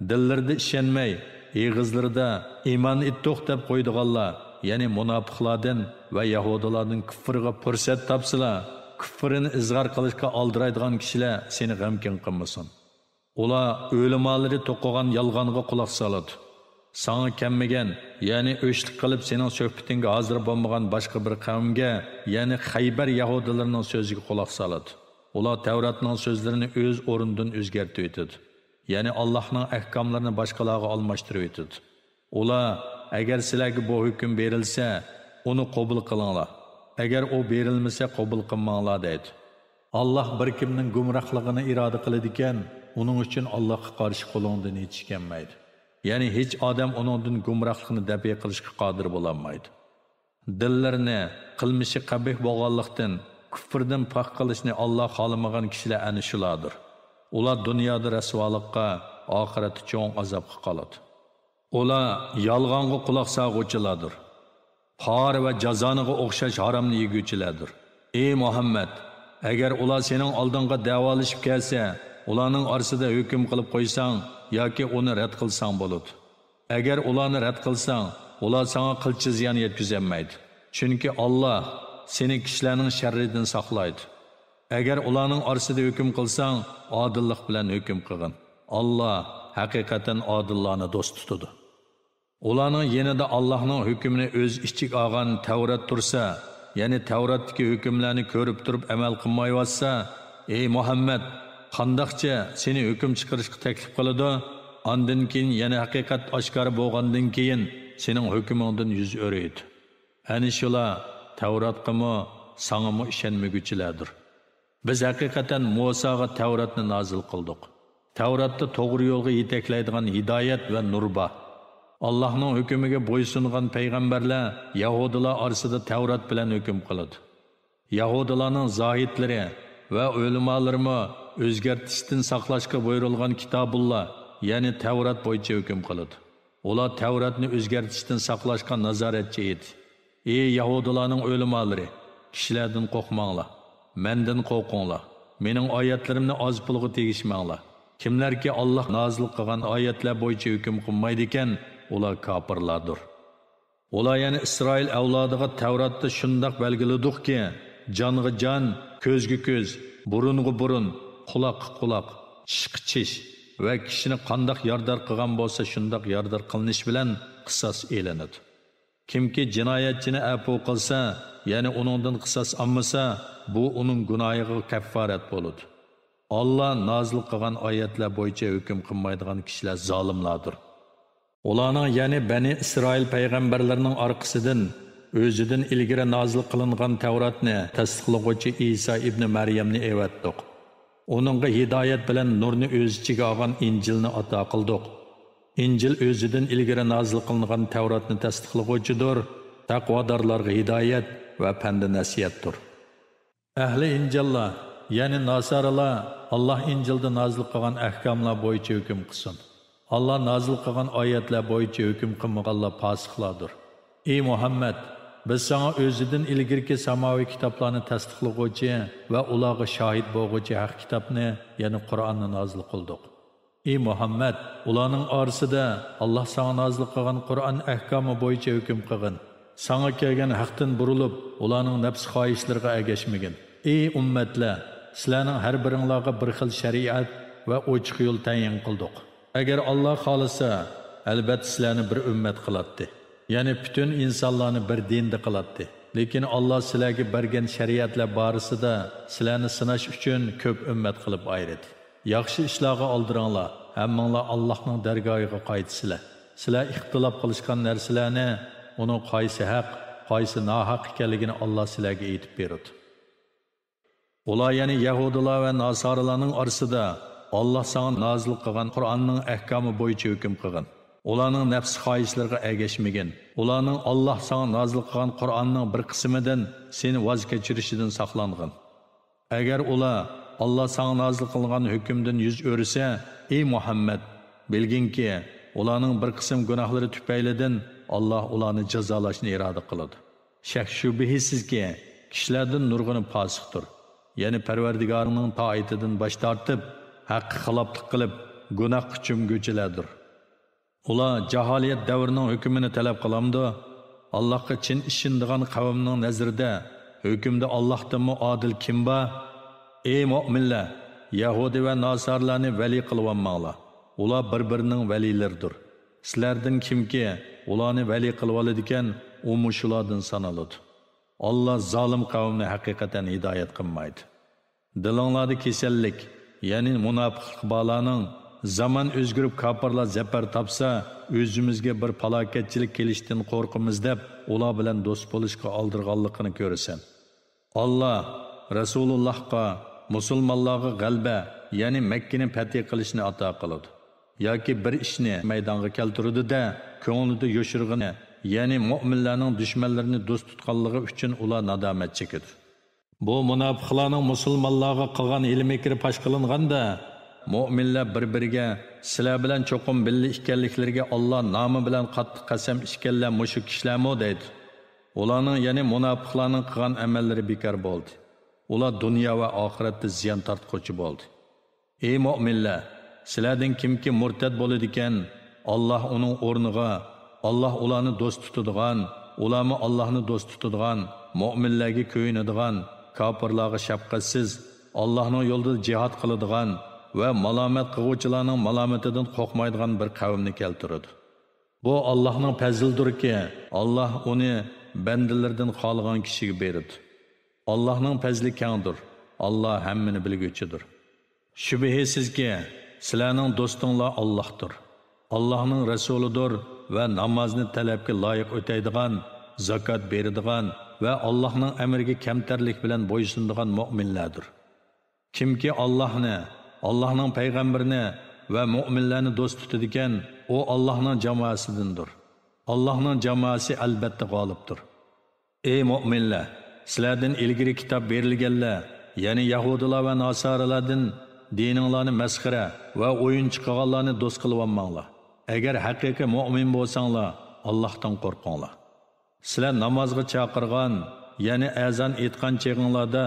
دىللىرىدا ئىشەنمەي، ئېغىزلىرىدا «ئىمان ئېيتتۇق» دەپ قويىدىغانلار، يەنى مۇناپىقلاردىن ۋە يەھۇدىيلاردىن كۇفرىغا پۇرسەت تاپسىلا، كۇفرىنى ئىزھار قىلىشقا ئالدىرايدىغان كىشىلەر سېنى غەمكىن قىلمىسۇن. ئۇلار ئۆلىمالىرى توقۇغان يالغانغا قۇلاق سالىدۇ. ساڭا كەلمىگەن، يەنى ئۆچلۈك قىلىپ سېنىڭ سۆھبىتىڭگە ھازىر بولمىغان باشقا بىر قەۋمگە، يەنى خەيبەر يەھۇدىيلىرىنىڭ سۆزىگە قۇلاق سالىدۇ. ئۇلار تەۋراتنىڭ سۆزلىرىنى ئۆز ئورنىدىن ئۆزگەرتىۋېتىدۇ. يەنى ئاللاھنىڭ ئەھكاملىرىنى باشقىلارغا ئالماشتۇرۇۋېتىدۇ. ئۇلار، ئەگەر سىلەرگە بۇ ھۆكۈم بېرىلسە، ئۇنى قوبۇل قىلىڭلار. ئەگەر ئۇ بېرىلمىسە، قوبۇل قىلماڭلار دەيدۇ. ئاللاھ بىر كىمنىڭ گۇمراھلىقىنى ئىرادە قىلىدىكەن، ئۇنىڭ ئۈچۈن ئاللاھقا قارشى قولۇڭدىن ھېچ ئىش كەلمەيدۇ. يەنى ھېچ ئادەم ئۇنىڭدىن گۇمراھلىقنى دەپئى قىلىشقا قادىر بولالمايدۇ. دىللىرىنى قىلمىشى قەبىھ بولغانلىقتىن، كۇفرىدىن پاك قىلىشنى ئاللاھ خالىمىغان كىشىلەر ئەنە شۇلاردۇر. ئۇلار دۇنيادا رەسۋالىققا، ئاخىرەتتە چوڭ ئازابقا قالىدۇ. ئۇلار يالغانغا قۇلاق سالغۇچىلاردۇر. پار ۋە جازانىغا ئوخشاش ھارامنى يېگۈچىلەردۇر. ئى مۇھەممەد! ئەگەر ئۇلار سېنىڭ ئالدىڭغا دەۋالىشىپ كەلسە، ئۇلارنىڭ ئارىسىدا ھۆكۈم قىلىپ قويساڭ ياكى ئۇنى رەت قىلساڭ بولىدۇ. ئەگەر ئۇلارنى رەت قىلساڭ، ئۇلار ساڭا قىلچە زىيان يەتكۈزەلمەيدۇ. چۈنكى ئاللاھ سېنى كىشىلەرنىڭ شەررىدىن ساقلايدۇ. ئەگەر ئۇلارنىڭ ئارىسىدا ھۆكۈم قىلساڭ، ئادىللىق بىلەن ھۆكۈم قىلغىن. ئاللاھ ھەقىقەتەن ئادىللارنى دوست تۇتىدۇ. ئۇلارنىڭ يېنىدا ئاللاھنىڭ ھۆكمىنى ئۆز ئىچىگە ئالغان تەۋرات تۇرسا، يەنى تەۋراتتىكى ھۆكۈملەرنى كۆرۈپ تۇرۇپ ئەمەل قىلمايۋاتسا، ئى مۇھەممەد، قانداقچە سېنى ھۆكۈم چىقىرىشقا تەكلىپ قىلىدۇ؟ ئاندىن كېيىن يەنە ھەقىقەت ئاشكارا بولغاندىن كېيىن سېنىڭ ھۆكمۈڭدىن يۈز ئۆرۈيدۇ. ئەنە شۇلار تەۋراتقىمۇ، ساڭىمۇ ئىشەنمىگۈچىلەردۇر. بىز ھەقىقەتەن مۇساغا تەۋراتنى نازىل قىلدۇق. تەۋراتتا توغرا يولغا يېتەكلەيدىغان ھىدايەت ۋە نۇر بار. ئاللاھنىڭ ھۆكمىگە بويسۇنغان پەيغەمبەرلەر يەھۇدىيلار ئارىسىدا تەۋرات بىلەن ھۆكۈم قىلىدۇ. يەھۇدىيلارنىڭ زاھىدلىرى ۋە ئۆلىمالىرىمۇ ئۆزگەرتىشتىن ساقلاشقا بۇيرۇلغان كىتابۇللا، يەنى تەۋرات بويىچە ھۆكۈم قىلىدۇ. ئۇلار تەۋراتنى ئۆزگەرتىشتىن ساقلاشقا نازارەتچى ئىدى. ئى يەھۇدىيلارنىڭ ئۆلىمالىرى، كىشىلەردىن قورقماڭلار، مەندىن قورقۇڭلار. مېنىڭ ئايەتلىرىمنى ئاز پۇلغا تېگىشمەڭلار. كىملەركى ئاللاھ نازىل قىلغان ئايەتلەر بويىچە ھۆكۈم قىلمايدىكەن، ئۇلار كاپىرلاردۇر. ئۇلار يەنە ئىسرائىل ئەۋلادىغا تەۋراتتا شۇنداق بەلگىلىدۇقكى، جانغا جان، كۆزگە كۆز، بۇرۇنغا بۇرۇن، قۇلاققا قۇلاق، چىشقا چىش ۋە كىشىنى قانداق يارىدار قىلغان بولسا، شۇنداق يارىدار قىلىنىش بىلەن قىساس ئېلىنىدۇ. كىمكى جىنايەتچىنى ئەپۇ قىلسا، يەنى ئۇنىڭدىن قىساس ئالمىسا، بۇ ئۇنىڭ گۇناھىغا كەففارەت بولىدۇ. ئاللاھ نازىل قىلغان ئايەتلەر بويىچە ھۆكۈم قىلمايدىغان كىشىلەر زالىملاردۇر. ئۇلارنىڭ، يەنى بەنى ئىسرائىل پەيغەمبەرلىرىنىڭ ئارقىسىدىن ئۆزىدىن ئىلگىرى نازىل قىلىنغان تەۋراتنى تەستىقلىغۇچى ئىسا ئىبنى مەريەمنى ئەۋەتتۇق. ئۇنىڭغا ھىدايەت بىلەن نۇرنى ئۆز ئىچىگە ئالغان ئىنجىلنى ئاتا قىلدۇق. ئىنجىل ئۆزىدىن ئىلگىرى نازىل قىلىنغان تەۋراتنى تەستىقلىغۇچىدۇر، تەقۋادارلارغا ھىدايەت ۋە پەند-نەسىھەتتۇر. ئەھلى ئىنجىللار، يەنى ناسارىلار، ئاللاھ ئىنجىلدا نازىل قىلغان ئەھكاملار بويىچە ھۆكۈم قىلسۇن. ئاللاھ نازىل قىلغان ئايەتلەر بويىچە ھۆكۈم قىلمىغانلار پاسىقلاردۇر. ئى مۇھەممەد، بىز ساڭا ئۆزىدىن ئىلگىرىكى ساماۋىي كىتابلارنى تەستىقلىغۇچى ۋە ئۇلارغا شاھىت بولغۇچى ھەق كىتابنى، يەنى قۇرئاننى نازىل قىلدۇق. ئى مۇھەممەد، ئۇلارنىڭ ئارىسىدا ئاللاھ ساڭا نازىل قىلغان قۇرئان ئەھكامى بويىچە ھۆكۈم قىلغىن. ساڭا كەلگەن ھەقتىن بۇرۇلۇپ، ئۇلارنىڭ نەپس خاھىشلىرىغا ئەگەشمىگىن. ئى ئۈممەتلەر، سىلەرنىڭ ھەر بىرىڭلارغا بىر خىل شەرىئەت ۋە ئوچۇق يول تەيىن قىلدۇق. ئەگەر ئاللا خالىسا، ئەلبەتتە سىلەرنى بىر ئۈممەت قىلاتتى. يەنى پۈتۈن ئىنسانلارنى بىر دىندا قىلاتتى. لېكىن ئاللا سىلەرگە بەرگەن شەرىئەتلەر بارىسىدا سىلەرنى سىناش ئۈچۈن كۆپ ئۈممەت قىلىپ ئايرىدى. ياخشى ئىشلارغا ئالدىراڭلار، ھەممىڭلار ئاللاھنىڭ دەرگاھىغا قايتىسىلەر. سىلەر ئىختىلاپ قىلىشقان نەرسىلەرنى، ئۇنىڭ قايسى ھەق، قايسى ناھەق ئىكەنلىكىنى ئاللا سىلەرگە ئېيتىپ بېرىدۇ. ئۇلار يەنى يەھۇدىيلار ۋە ناسارىلارنىڭ ئارىسىدا، ئاللا ساڭا نازىل قىلغان قۇرئاننىڭ ئەھكامى بويىچە ھۆكۈم قىلغىن. ئۇلارنىڭ نەپس خاھىشلىرىغا ئەگەشمىگىن. ئۇلارنىڭ ئاللا ساڭا نازىل قىلغان قۇرئاننىڭ بىر قىسمىدىن سېنى ۋاز كەچۈرۈشىدىن ساقلانغىن. ئەگەر ئۇلار ئاللا ساڭا نازىل قىلغان ھۆكۈمدىن يۈز ئۆرۈسە، ئى مۇھەممەد، بىلگىنكى، ئۇلارنىڭ بىر قىسىم گۇناھلىرى تۈپەيلىدىن ئاللا ئۇلارنى جازالاشنى ئىرادە قىلىدۇ. شەك-شۈبھىسىزكى، كىشىلەردىن نۇرغۇنى پاسىقتۇر. يەنى پەرۋەردىگارىنىڭ تائىتىدىن باش تارتىپ، ھەققە خىلاپلىق قىلىپ، گۇناھقا چۆمگۈچىلەردۇر. ئۇلار جاھالىيەت دەۋرىنىڭ ھۆكمىنى تەلەپ قىلامدۇ؟ ئاللاھقا چىن ئىشىنىدىغان قەۋمنىڭ نەزىرىدە ھۆكۈمدە ئاللاھتىنمۇ ئادىل كىم بار؟ ئى مۆمىنلەر، يەھۇدىي ۋە ناسارىلارنى ۋەلىي قىلىۋالماڭلار. ئۇلار بىر-بىرىنىڭ ۋەلىيلىرىدۇر. سىلەردىن كىمكى ئۇلارنى ۋەلىي قىلىۋالىدىكەن، ئۇمۇ شۇلاردىن سانىلىدۇ. ئاللا زالىم قەۋمنى ھەقىقەتەن ھىدايەت قىلمايدۇ. دىلىڭلاردا كېسەللىك، يەنى مۇناپىقلىق بارلارنىڭ، زامان ئۆزگىرىپ كاپىرلار زەپەر تاپسا، ئۆزىمىزگە بىر پالاكەتچىلىك كېلىشتىن قورقىمىز دەپ، ئۇلار بىلەن دوست بولۇشقا ئالدىرىغانلىقىنى كۆرىسەن. ئاللا رەسۇلۇللاھقا، مۇسۇلمانلارغا غەلىبە، يەنى مەككىنى پەتھى قىلىشنى ئاتا قىلىدۇ. ياكى بىر ئىشنى مەيدانغا كەلتۈرىدۇ-دە، كۆڭلىدە يوشۇرغىنى، يەنى مۆمىنلەرنىڭ دۈشمەنلىرىنى دوست تۇتقانلىقى ئۈچۈن ئۇلار نادامەت چېكىدۇ. بۇ مۇناپىقلارنىڭ مۇسۇلمانلارغا قىلغان ھىيلە-مىكرى پاش قىلىنغاندا، مۆمىنلەر بىر-بىرىگە، سىلەر بىلەن چوقۇم بىللە ئىكەنلىكلىرىگە ئاللا نامى بىلەن قاتتىق قەسەم ئىچكەنلەر مۇشۇ كىشىلەرمۇ دەيدۇ. ئۇلارنىڭ، يەنى مۇناپىقلارنىڭ قىلغان ئەمەللىرى بىكار بولدى. ئۇلار دۇنيا ۋە ئاخىرەتتە زىيان تارتقۇچى بولدى. ئى مۆمىنلەر، سىلەردىن كىمكى مۇرتەت بولىدىكەن، ئاللا ئۇنىڭ ئورنىغا، ئاللا ئۇلارنى دوست تۇتىدىغان، ئۇلارمۇ ئاللانى دوست تۇتىدىغان، مۆمىنلەرگە كۆيۈنىدىغان، كاپىرلارغا شەپقەتسىز، ئاللانىڭ يولىدا جىھاد قىلىدىغان ۋە مالامەت قىلغۇچىلارنىڭ مالامىتىدىن قورقمايدىغان بىر قەۋمنى كەلتۈرىدۇ. بۇ ئاللاھنىڭ پەزلىدۇركى، ئاللاھ ئۇنى بەندىلىرىدىن خالىغان كىشىگە بېرىدۇ. ئاللاھنىڭ پەزلى كەڭدۇر، ئاللاھ ھەممىنى بىلگۈچىدۇر. شۈبھىسىزكى، سىلەرنىڭ دوستۇڭلار ئاللاھتۇر، ئاللاھنىڭ رەسۇلىدۇر ۋە نامازنى تەلەپكە لايىق ئۆتەيدىغان، زاكات بېرىدىغان ۋە ئاللاھنىڭ ئەمرىگە كەمتەرلىك بىلەن بويسۇنىدىغان مۆمىنلەردۇر. كىمكى ئاللاھنى، ئاللاھنىڭ پەيغەمبىرىنى ۋە مۆمىنلەرنى دوست تۇتىدىكەن، ئۇ ئاللاھنىڭ جامائەسىدىندۇر. ئاللاھنىڭ جامائەسى ئەلبەتتە غالىبتۇر. ئى مۆمىنلەر، سىلەردىن ئىلگىرى كىتاب بېرىلگەنلەر، يەنى يەھۇدىيلار ۋە ناسارىلاردىن دىنىڭلارنى مەسخىرە ۋە ئويۇنچۇق قىلغانلارنى دوست قىلىۋالماڭلار. ئەگەر ھەقىقىي مۆمىن بولساڭلار، ئاللاھتىن قورقۇڭلار. سىلەر نامازغا چاقىرغان، يەنى ئەزان ئېيتقان چېغىڭلاردا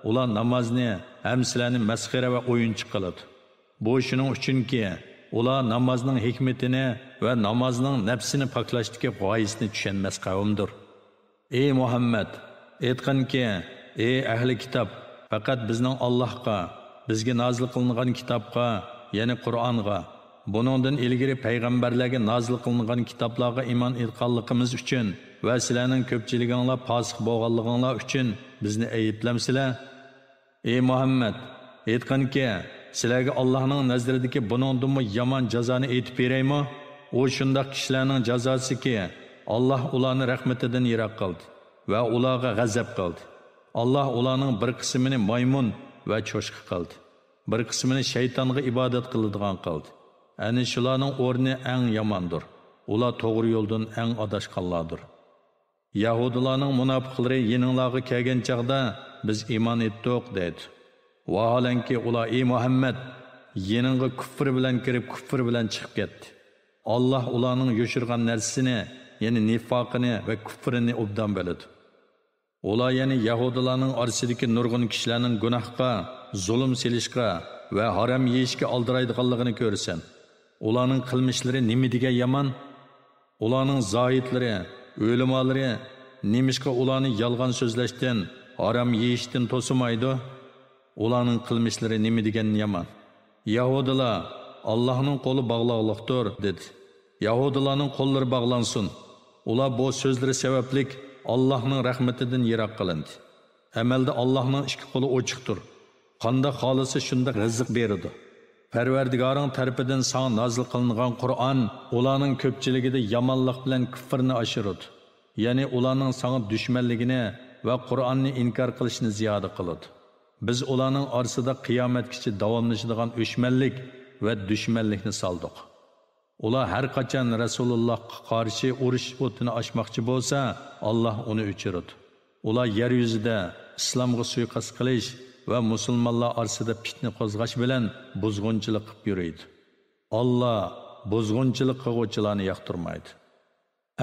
ئۇلار نامازنى ھەم سىلەرنى مەسخىرە ۋە ئويۇنچۇق قىلىدۇ. بۇ شۇنىڭ ئۈچۈنكى، ئۇلار نامازنىڭ ھېكمىتىنى ۋە نامازنىڭ نەپسىنى پاكلاشتىكى غايىسىنى چۈشەنمەس قەۋمدۇر. ئى مۇھەممەد، ئېيتقىنكى، ئى ئەھلى كىتاب، پەقەت بىزنىڭ ئاللاھقا، بىزگە نازىل قىلىنغان كىتابقا، يەنى قۇرئانغا، بۇنىڭدىن ئىلگىرى پەيغەمبەرلەرگە نازىل قىلىنغان كىتابلارغا ئىمان ئېيتقانلىقىمىز ئۈچۈن ۋە سىلەرنىڭ كۆپچىلىكىڭلار پاسىق بولغانلىقىڭلار ئۈچۈن بىزنى ئەيىبلەمسىلەر؟ ئى مۇھەممەد، ئېيتقىنكى، سىلەرگە ئاللاھنىڭ نەزىرىدىكى بۇنىڭدىنمۇ يامان جازانى ئېيتىپ بېرەيمۇ؟ ئۇ شۇنداق كىشىلەرنىڭ جازاسىكى، ئاللاھ ئۇلارنى رەھمىتىدىن يىراق قىلدى ۋە ئۇلارغا غەزەپ قىلدى. ئاللاھ ئۇلارنىڭ بىر قىسمىنى مايمۇن ۋە چوشقا قىلدى. بىر قىسمىنى شەيتانغا ئىبادەت قىلىدىغان قىلدى. ئەنە شۇلارنىڭ ئورنى ئەڭ ياماندۇر. ئۇلار توغرا يولدىن ئەڭ ئاداشقانلاردۇر. يەھۇدىيلارنىڭ مۇناپىقلىرى يېنىڭلارغا كەلگەن چاغدا، بىز ئىمان ئېيتتۇق، دەيدۇ. ۋاھالەنكى، ئۇلار، ئى مۇھەممەد، يېنىڭغا كۇفر بىلەن كىرىپ، كۇفر بىلەن چىقىپ كەتتى. ئاللاھ ئۇلارنىڭ يوشۇرغان نەرسىسىنى، يەنى نىفاقىنى ۋە كۇفرىنى ئوبدان بىلىدۇ. ئۇلار يەنى يەھۇدىيلارنىڭ ئارىسىدىكى نۇرغۇن كىشىلەرنىڭ گۇناھقا، زۇلۇم سېلىشقا ۋە ھارام يېيىشكە ئالدىرايدىغانلىقىنى كۆرىسەن. ئۇلارنىڭ قىلمىشلىرى نېمە دېگەن يامان! ئۇلارنىڭ زاھىدلىرى، ئۆلىمالىرى نېمىشقا ئۇلارنى يالغان سۆزلەشتىن ھارام يېيىشتىن توسىمايدۇ. ئۇلارنىڭ قىلمىشلىرى نېمە دېگەن يامان! يەھۇدىيلار: «ئاللاھنىڭ قولى باغلاقلىقتۇر» دېدى. يەھۇدىيلارنىڭ قوللىرى باغلانسۇن! ئۇلار بۇ سۆزلىرى سەۋەبلىك ئاللاھنىڭ رەھمىتىدىن يىراق قىلىندى. ئەمەلدە ئاللاھنىڭ ئىككى قولى ئوچۇقتۇر. قانداق خالىسا شۇنداق رىزىق بېرىدۇ. پەرۋەردىگارىڭ تەرىپىدىن ساڭا نازىل قىلىنغان قۇرئان ئۇلارنىڭ كۆپچىلىكىدە يامانلىق بىلەن كۇفرنى ئاشۇرىدۇ. يەنى ئۇلارنىڭ ساڭا دۈشمەنلىكىنى ۋە قۇرئاننى ئىنكار قىلىشىنى زىيادە قىلىدۇ. بىز ئۇلارنىڭ ئارىسىدا قىيامەتكىچە داۋاملىشىدىغان ئۆچمەنلىك ۋە دۈشمەنلىكنى سالدۇق. ئۇلار ھەر قاچان رەسۇلۇللاھقا قارشى ئۇرۇش ئوتىنى ئاچماقچى بولسا، ئاللاھ ئۇنى ئۆچۈرىدۇ. ئۇلار يەر يۈزىدە ئىسلامغا سۇيىقەست قىلىش ۋە مۇسۇلمانلار ئارىسىدا پىتنە قوزغاش بىلەن بۇزغۇنچىلىق قىلىپ يۈرىدۇ. ئاللاھ بۇزغۇنچىلىق قىلغۇچىلارنى ياقتۇرمايدۇ.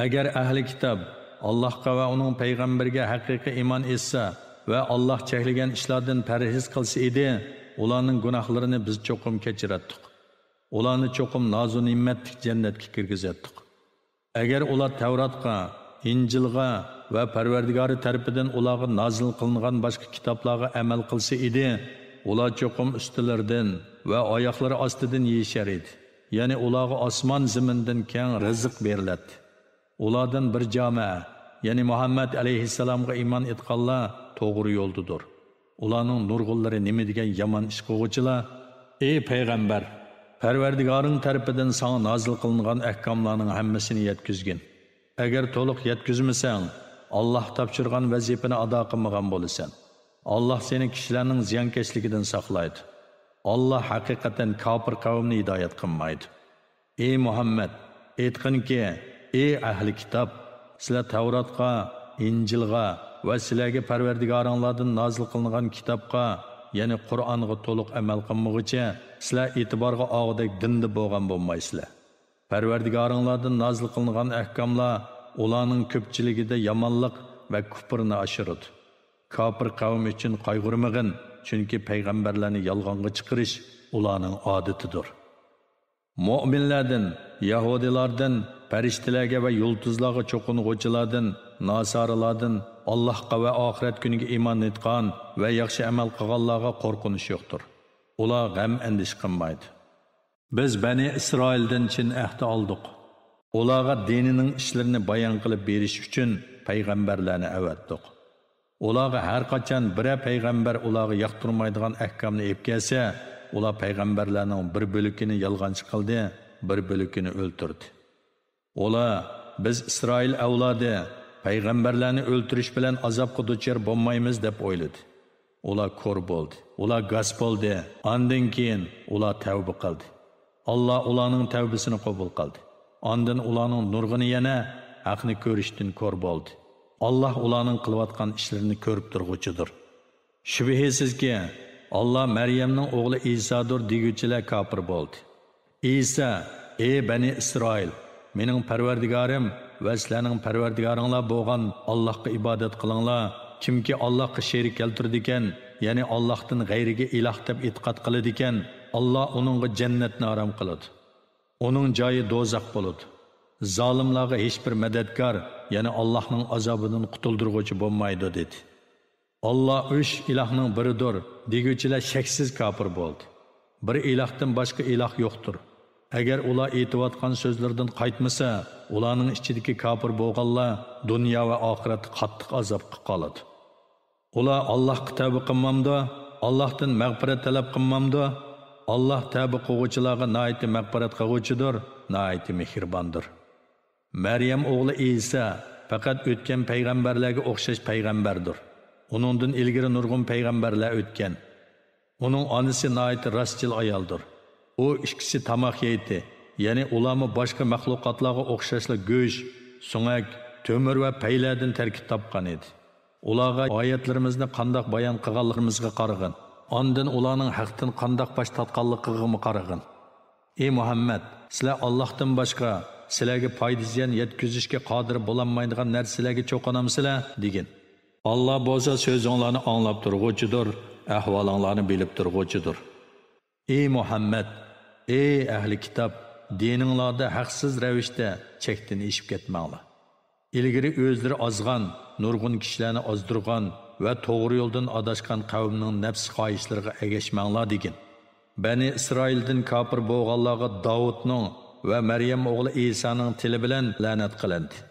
ئەگەر ئەھلى كىتاب ئاللاھقا ۋە ئۇنىڭ پەيغەمبىرىگە ھەقىقىي ئىمان ئېيتسا ۋە ئاللاھ چەكلىگەن ئىشلاردىن پەرھىز قىلسا ئىدى، ئۇلارنىڭ گۇناھلىرىنى بىز چوقۇم كەچۈرەتتۇق. ئۇلارنى چوقۇم نازۇ نېمەتلىك جەننەتكە كىرگۈزەتتۇق. ئەگەر ئۇلار تەۋراتقا، ئىنجىلغا ۋە پەرۋەردىگارى تەرىپىدىن ئۇلارغا نازىل قىلىنغان باشقا كىتابلارغا ئەمەل قىلسا ئىدى، ئۇلار چوقۇم ئۈستىلىرىدىن ۋە ئاياقلىرى ئاستىدىن يېيىشەر ئىدى. يەنى ئۇلارغا ئاسمان زېمىندىن كەڭ رىزىق بېرىلەتتى. ئۇلاردىن بىر جامائە، يەنى مۇھەممەد ئەلەيھىسسالامغا ئىمان ئېيتقانلار توغرا يولدىدۇر. ئۇلارنىڭ نۇرغۇنلىرى نېمە دېگەن يامان ئىش قىلغۇچىلار! ئى پەيغەمبەر! پەرۋەردىگارىڭ تەرىپىدىن ساڭا نازىل قىلىنغان ئەھكاملارنىڭ ھەممىسىنى يەتكۈزگىن. ئەگەر تولۇق يەتكۈزمىسەڭ، ئاللاھ تاپشۇرغان ۋەزىپىنى ئادا قىلمىغان بولىسەن. ئاللاھ سېنى كىشىلەرنىڭ زىيانكەشلىكىدىن ساقلايدۇ. ئاللاھ ھەقىقەتەن كاپىر قەۋمنى ھىدايەت قىلمايدۇ. ئى مۇھەممەد، ئېيتقىنكى، ئى ئەھلى كىتاب! سىلەر تەۋراتقا، ئىنجىلغا ۋە سىلەرگە پەرۋەردىگارىڭلاردىن نازىل قىلىنغان كىتابقا، يەنى قۇرئانغا تولۇق ئەمەل قىلمىغۇچە، سىلەر ئېتىبارغا ئالغۇدەك دىندا بولغان بولمايسىلەر. پەرۋەردىگارىڭلاردىن نازىل قىلىنغان ئەھكاملار ئۇلارنىڭ كۆپچىلىكىدە يامانلىق ۋە كۇپرنى ئاشۇرىدۇ. كاپىر قەۋم ئۈچۈن قايغۇرمىغىن، چۈنكى پەيغەمبەرلەرنى يالغانغا چىقىرىش ئۇلارنىڭ ئادىتىدۇر. مۆمىنلەردىن، يەھۇدىيلاردىن، پەرىشتىلەرگە ۋە يۇلتۇزلارغا چوقۇنغۇچىلاردىن، ناسارىلاردىن، ئاللاھقا ۋە ئاخىرەت كۈنىگە ئىمان ئېيتقان ۋە ياخشى ئەمەل قىلغانلارغا قورقۇنچ يوقتۇر. ئۇلار غەم-ئەندىشە قىلمايدۇ. بىز بەنى ئىسرائىلدىن چىن ئەھدى ئالدۇق. ئۇلارغا دىنىنىڭ ئىشلىرىنى بايان قىلىپ بېرىش ئۈچۈن پەيغەمبەرلەرنى ئەۋەتتۇق. ئۇلارغا ھەر قاچان بىرەر پەيغەمبەر ئۇلارغا ياقتۇرمايدىغان ئەھكامنى ئېلىپ كەلسە، ئۇلار پەيغەمبەرلەرنىڭ بىر بۆلىكىنى يالغانچى قىلدى، بىر بۆلىكىنى ئۆلتۈردى. ئۇلار، «بىز ئىسرائىل ئەۋلادى، پەيغەمبەرلەرنى ئۆلتۈرۈش بىلەن ئازابقا دۇچار بولمايمىز» دەپ ئويلىدى. ئۇلار كور بولدى، ئۇلار گاس بولدى، ئاندىن كېيىن ئۇلار تەۋبە قىلدى. ئاللا ئۇلارنىڭ تەۋبىسىنى قوبۇل قىلدى. ئاندىن ئۇلارنىڭ نۇرغۇنى يەنە ھەقنى كۆرۈشتىن كور بولدى. ئاللا ئۇلارنىڭ قىلىۋاتقان ئىشلىرىنى كۆرۈپ تۇرغۇچىدۇر. شۈبھىسىزكى، ئاللا مەريەمنىڭ ئوغلى ئىسادۇر دېگۈچىلەر كاپىر بولدى. ئىسا، ئى بەنى ئىسرائىل، مېنىڭ پەرۋەردىگارىم ۋە سىلەرنىڭ پەرۋەردىگارىڭلار بولغان ئاللاھقا ئىبادەت قىلىڭلار. كىمكى ئاللاھقا شېرىك كەلتۈرىدىكەن، يەنى ئاللاھتىن غەيرىگە ئىلاھ دەپ ئېتىقاد قىلىدىكەن، ئاللا ئۇنىڭغا جەننەتنى ھارام قىلىدۇ. ئۇنىڭ جايى دوزاخ بولىدۇ. زالىملارغا ھېچبىر مەدەتكار، يەنى ئاللاھنىڭ ئازابىدىن قۇتۇلدۇرغۇچى بولمايدۇ، دېدى. ئاللا ئۈچ ئىلاھنىڭ بىرىدۇر دېگۈچىلەر شەكسىز كاپىر بولدى. بىر ئىلاھتىن باشقا ئىلاھ يوقتۇر. ئەگەر ئۇلار ئېيتىۋاتقان سۆزلىرىدىن قايتمىسا، ئۇلارنىڭ ئىچىدىكى كاپىر بولغانلار دۇنيا ۋە ئاخىرەتتە قاتتىق ئازابقا قالىدۇ. ئۇلار ئاللاھقا تەۋبە قىلمامدۇ؟ ئاللاھتىن مەغپىرەت تەلەپ قىلمامدۇ؟ ئاللاھ تەۋبە قىلغۇچىلارغا ناھايىتى مەغپىرەت قىلغۇچىدۇر، ناھايىتى مېھرىباندۇر. مەريەم ئوغلى ئىسا پەقەت ئۆتكەن پەيغەمبەرلەرگە ئوخشاش پەيغەمبەردۇر. ئۇنىڭدىن ئىلگىرى نۇرغۇن پەيغەمبەرلەر ئۆتكەن. ئۇنىڭ ئانىسى ناھايىتى راستچىل ئايالدۇر. ئۇ ئىككىسى تاماق يەيتتى، يەنى ئۇلارمۇ باشقا مەخلۇقاتلارغا ئوخشاشلا گۆش، سۆڭەك، تۆمۈر ۋە پەيلەردىن تەركىب تاپقان ئىدى. ئۇلارغا ئايەتلىرىمىزنى قانداق بايان قىلغانلىقىمىزغا قارىغىن، ئاندىن ئۇلارنىڭ ھەقتىن قانداق باش تارتقانلىقىغىمۇ قارىغىن. ئى مۇھەممەد، سىلەر ئاللاھتىن باشقا سىلەرگە پايدا زىيان يەتكۈزۈشكە قادىر بولالمايدىغان نەرسىلەرگە چوقۇنامسىلەر؟ دېگىن. ئاللا بولسا سۆزۈڭلارنى ئاڭلاپ تۇرغۇچىدۇر، ئەھۋالىڭلارنى بىلىپ تۇرغۇچىدۇر. ئى مۇھەممەد، ئى ئەھلى كىتاب، دىنىڭلاردا ھەقسىز رەۋىشتە چەكتىن ئېشىپ كەتمەڭلار. ئىلگىرى ئۆزلىرى ئازغان، نۇرغۇن كىشىلەرنى ئازدۇرغان، ۋە توغرا يولدىن ئاداشقان قەۋمنىڭ نەپس خاھىشلىرىغا ئەگەشمەڭلار دېگىن. بەنى ئىسرائىلدىن كاپىر بولغانلارغا داۋۇتنىڭ ۋە مەريەم ئوغلى ئىسانىڭ تىلى بىلەن لەنەت قىلىندى.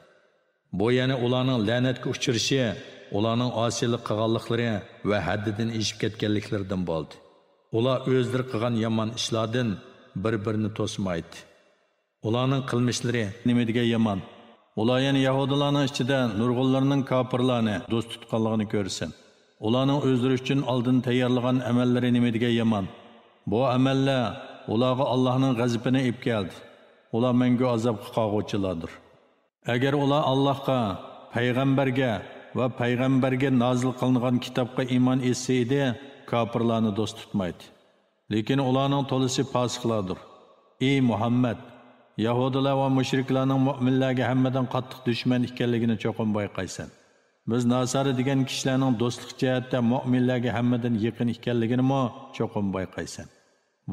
بۇ يەنى ئۇلارنىڭ لەنەتكە ئۇچرىشى، ئۇلارنىڭ ئاسىيلىق قىلغانلىقلىرى ۋە ھەددىدىن ئېشىپ كەتكەنلىكلىرىدىن بولدى. ئۇلار ئۆزلىرى قىلغان يامان ئىشلاردىن بىر-بىرىنى توسمايتتى. ئۇلارنىڭ قىلمىشلىرى نېمە دېگەن يامان! ئۇلار يەنە يەھۇدىيلارنىڭ ئىچىدە نۇرغۇنلىرىنىڭ كاپىرلارنى دوست تۇتقانلىقىنى كۆرسۇن. ئۇلارنىڭ ئۆزلىرى ئۈچۈن ئالدىن تەييارلىغان ئەمەللىرى نېمە دېگەن يامان! بۇ ئەمەللەر ئۇلارغا ئاللاھنىڭ غەزىپىنى ئېلىپ كەلدى. ئۇلار مەڭگۈ ئازابقا قالغۇچىلاردۇر. ئەگەر ئۇلار ئاللاھقا، پەيغەمبەرگە ۋە پەيغەمبەرگە نازىل قىلىنغان كىتابقا ئىمان ئېيتسا ئىدى، كاپىرلارنى دوست تۇتمايتتى. لېكىن ئۇلارنىڭ تولىسى پاسىقلاردۇر. ئى مۇھەممەد! يەھۇدىيلار ۋە مۇشرىكلارنىڭ مۆمىنلەرگە ھەممىدىن قاتتىق دۈشمەن ئىكەنلىكىنى چوقۇم بايقايسەن. بىز ناسارا دېگەن كىشىلەرنىڭ دوستلۇق جەھەتتە مۆمىنلەرگە ھەممىدىن يېقىن ئىكەنلىكىنىمۇ چوقۇم بايقايسەن.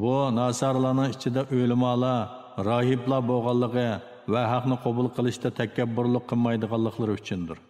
بۇ ناسارىلارنىڭ ئىچىدە ئۆلىمالار، راھىبلار بولغانلىقى ۋە ھەقنى قوبۇل قىلىشتا تەكەببۇرلۇق قىلمايدىغانلىقلىرى ئۈچۈندۇر.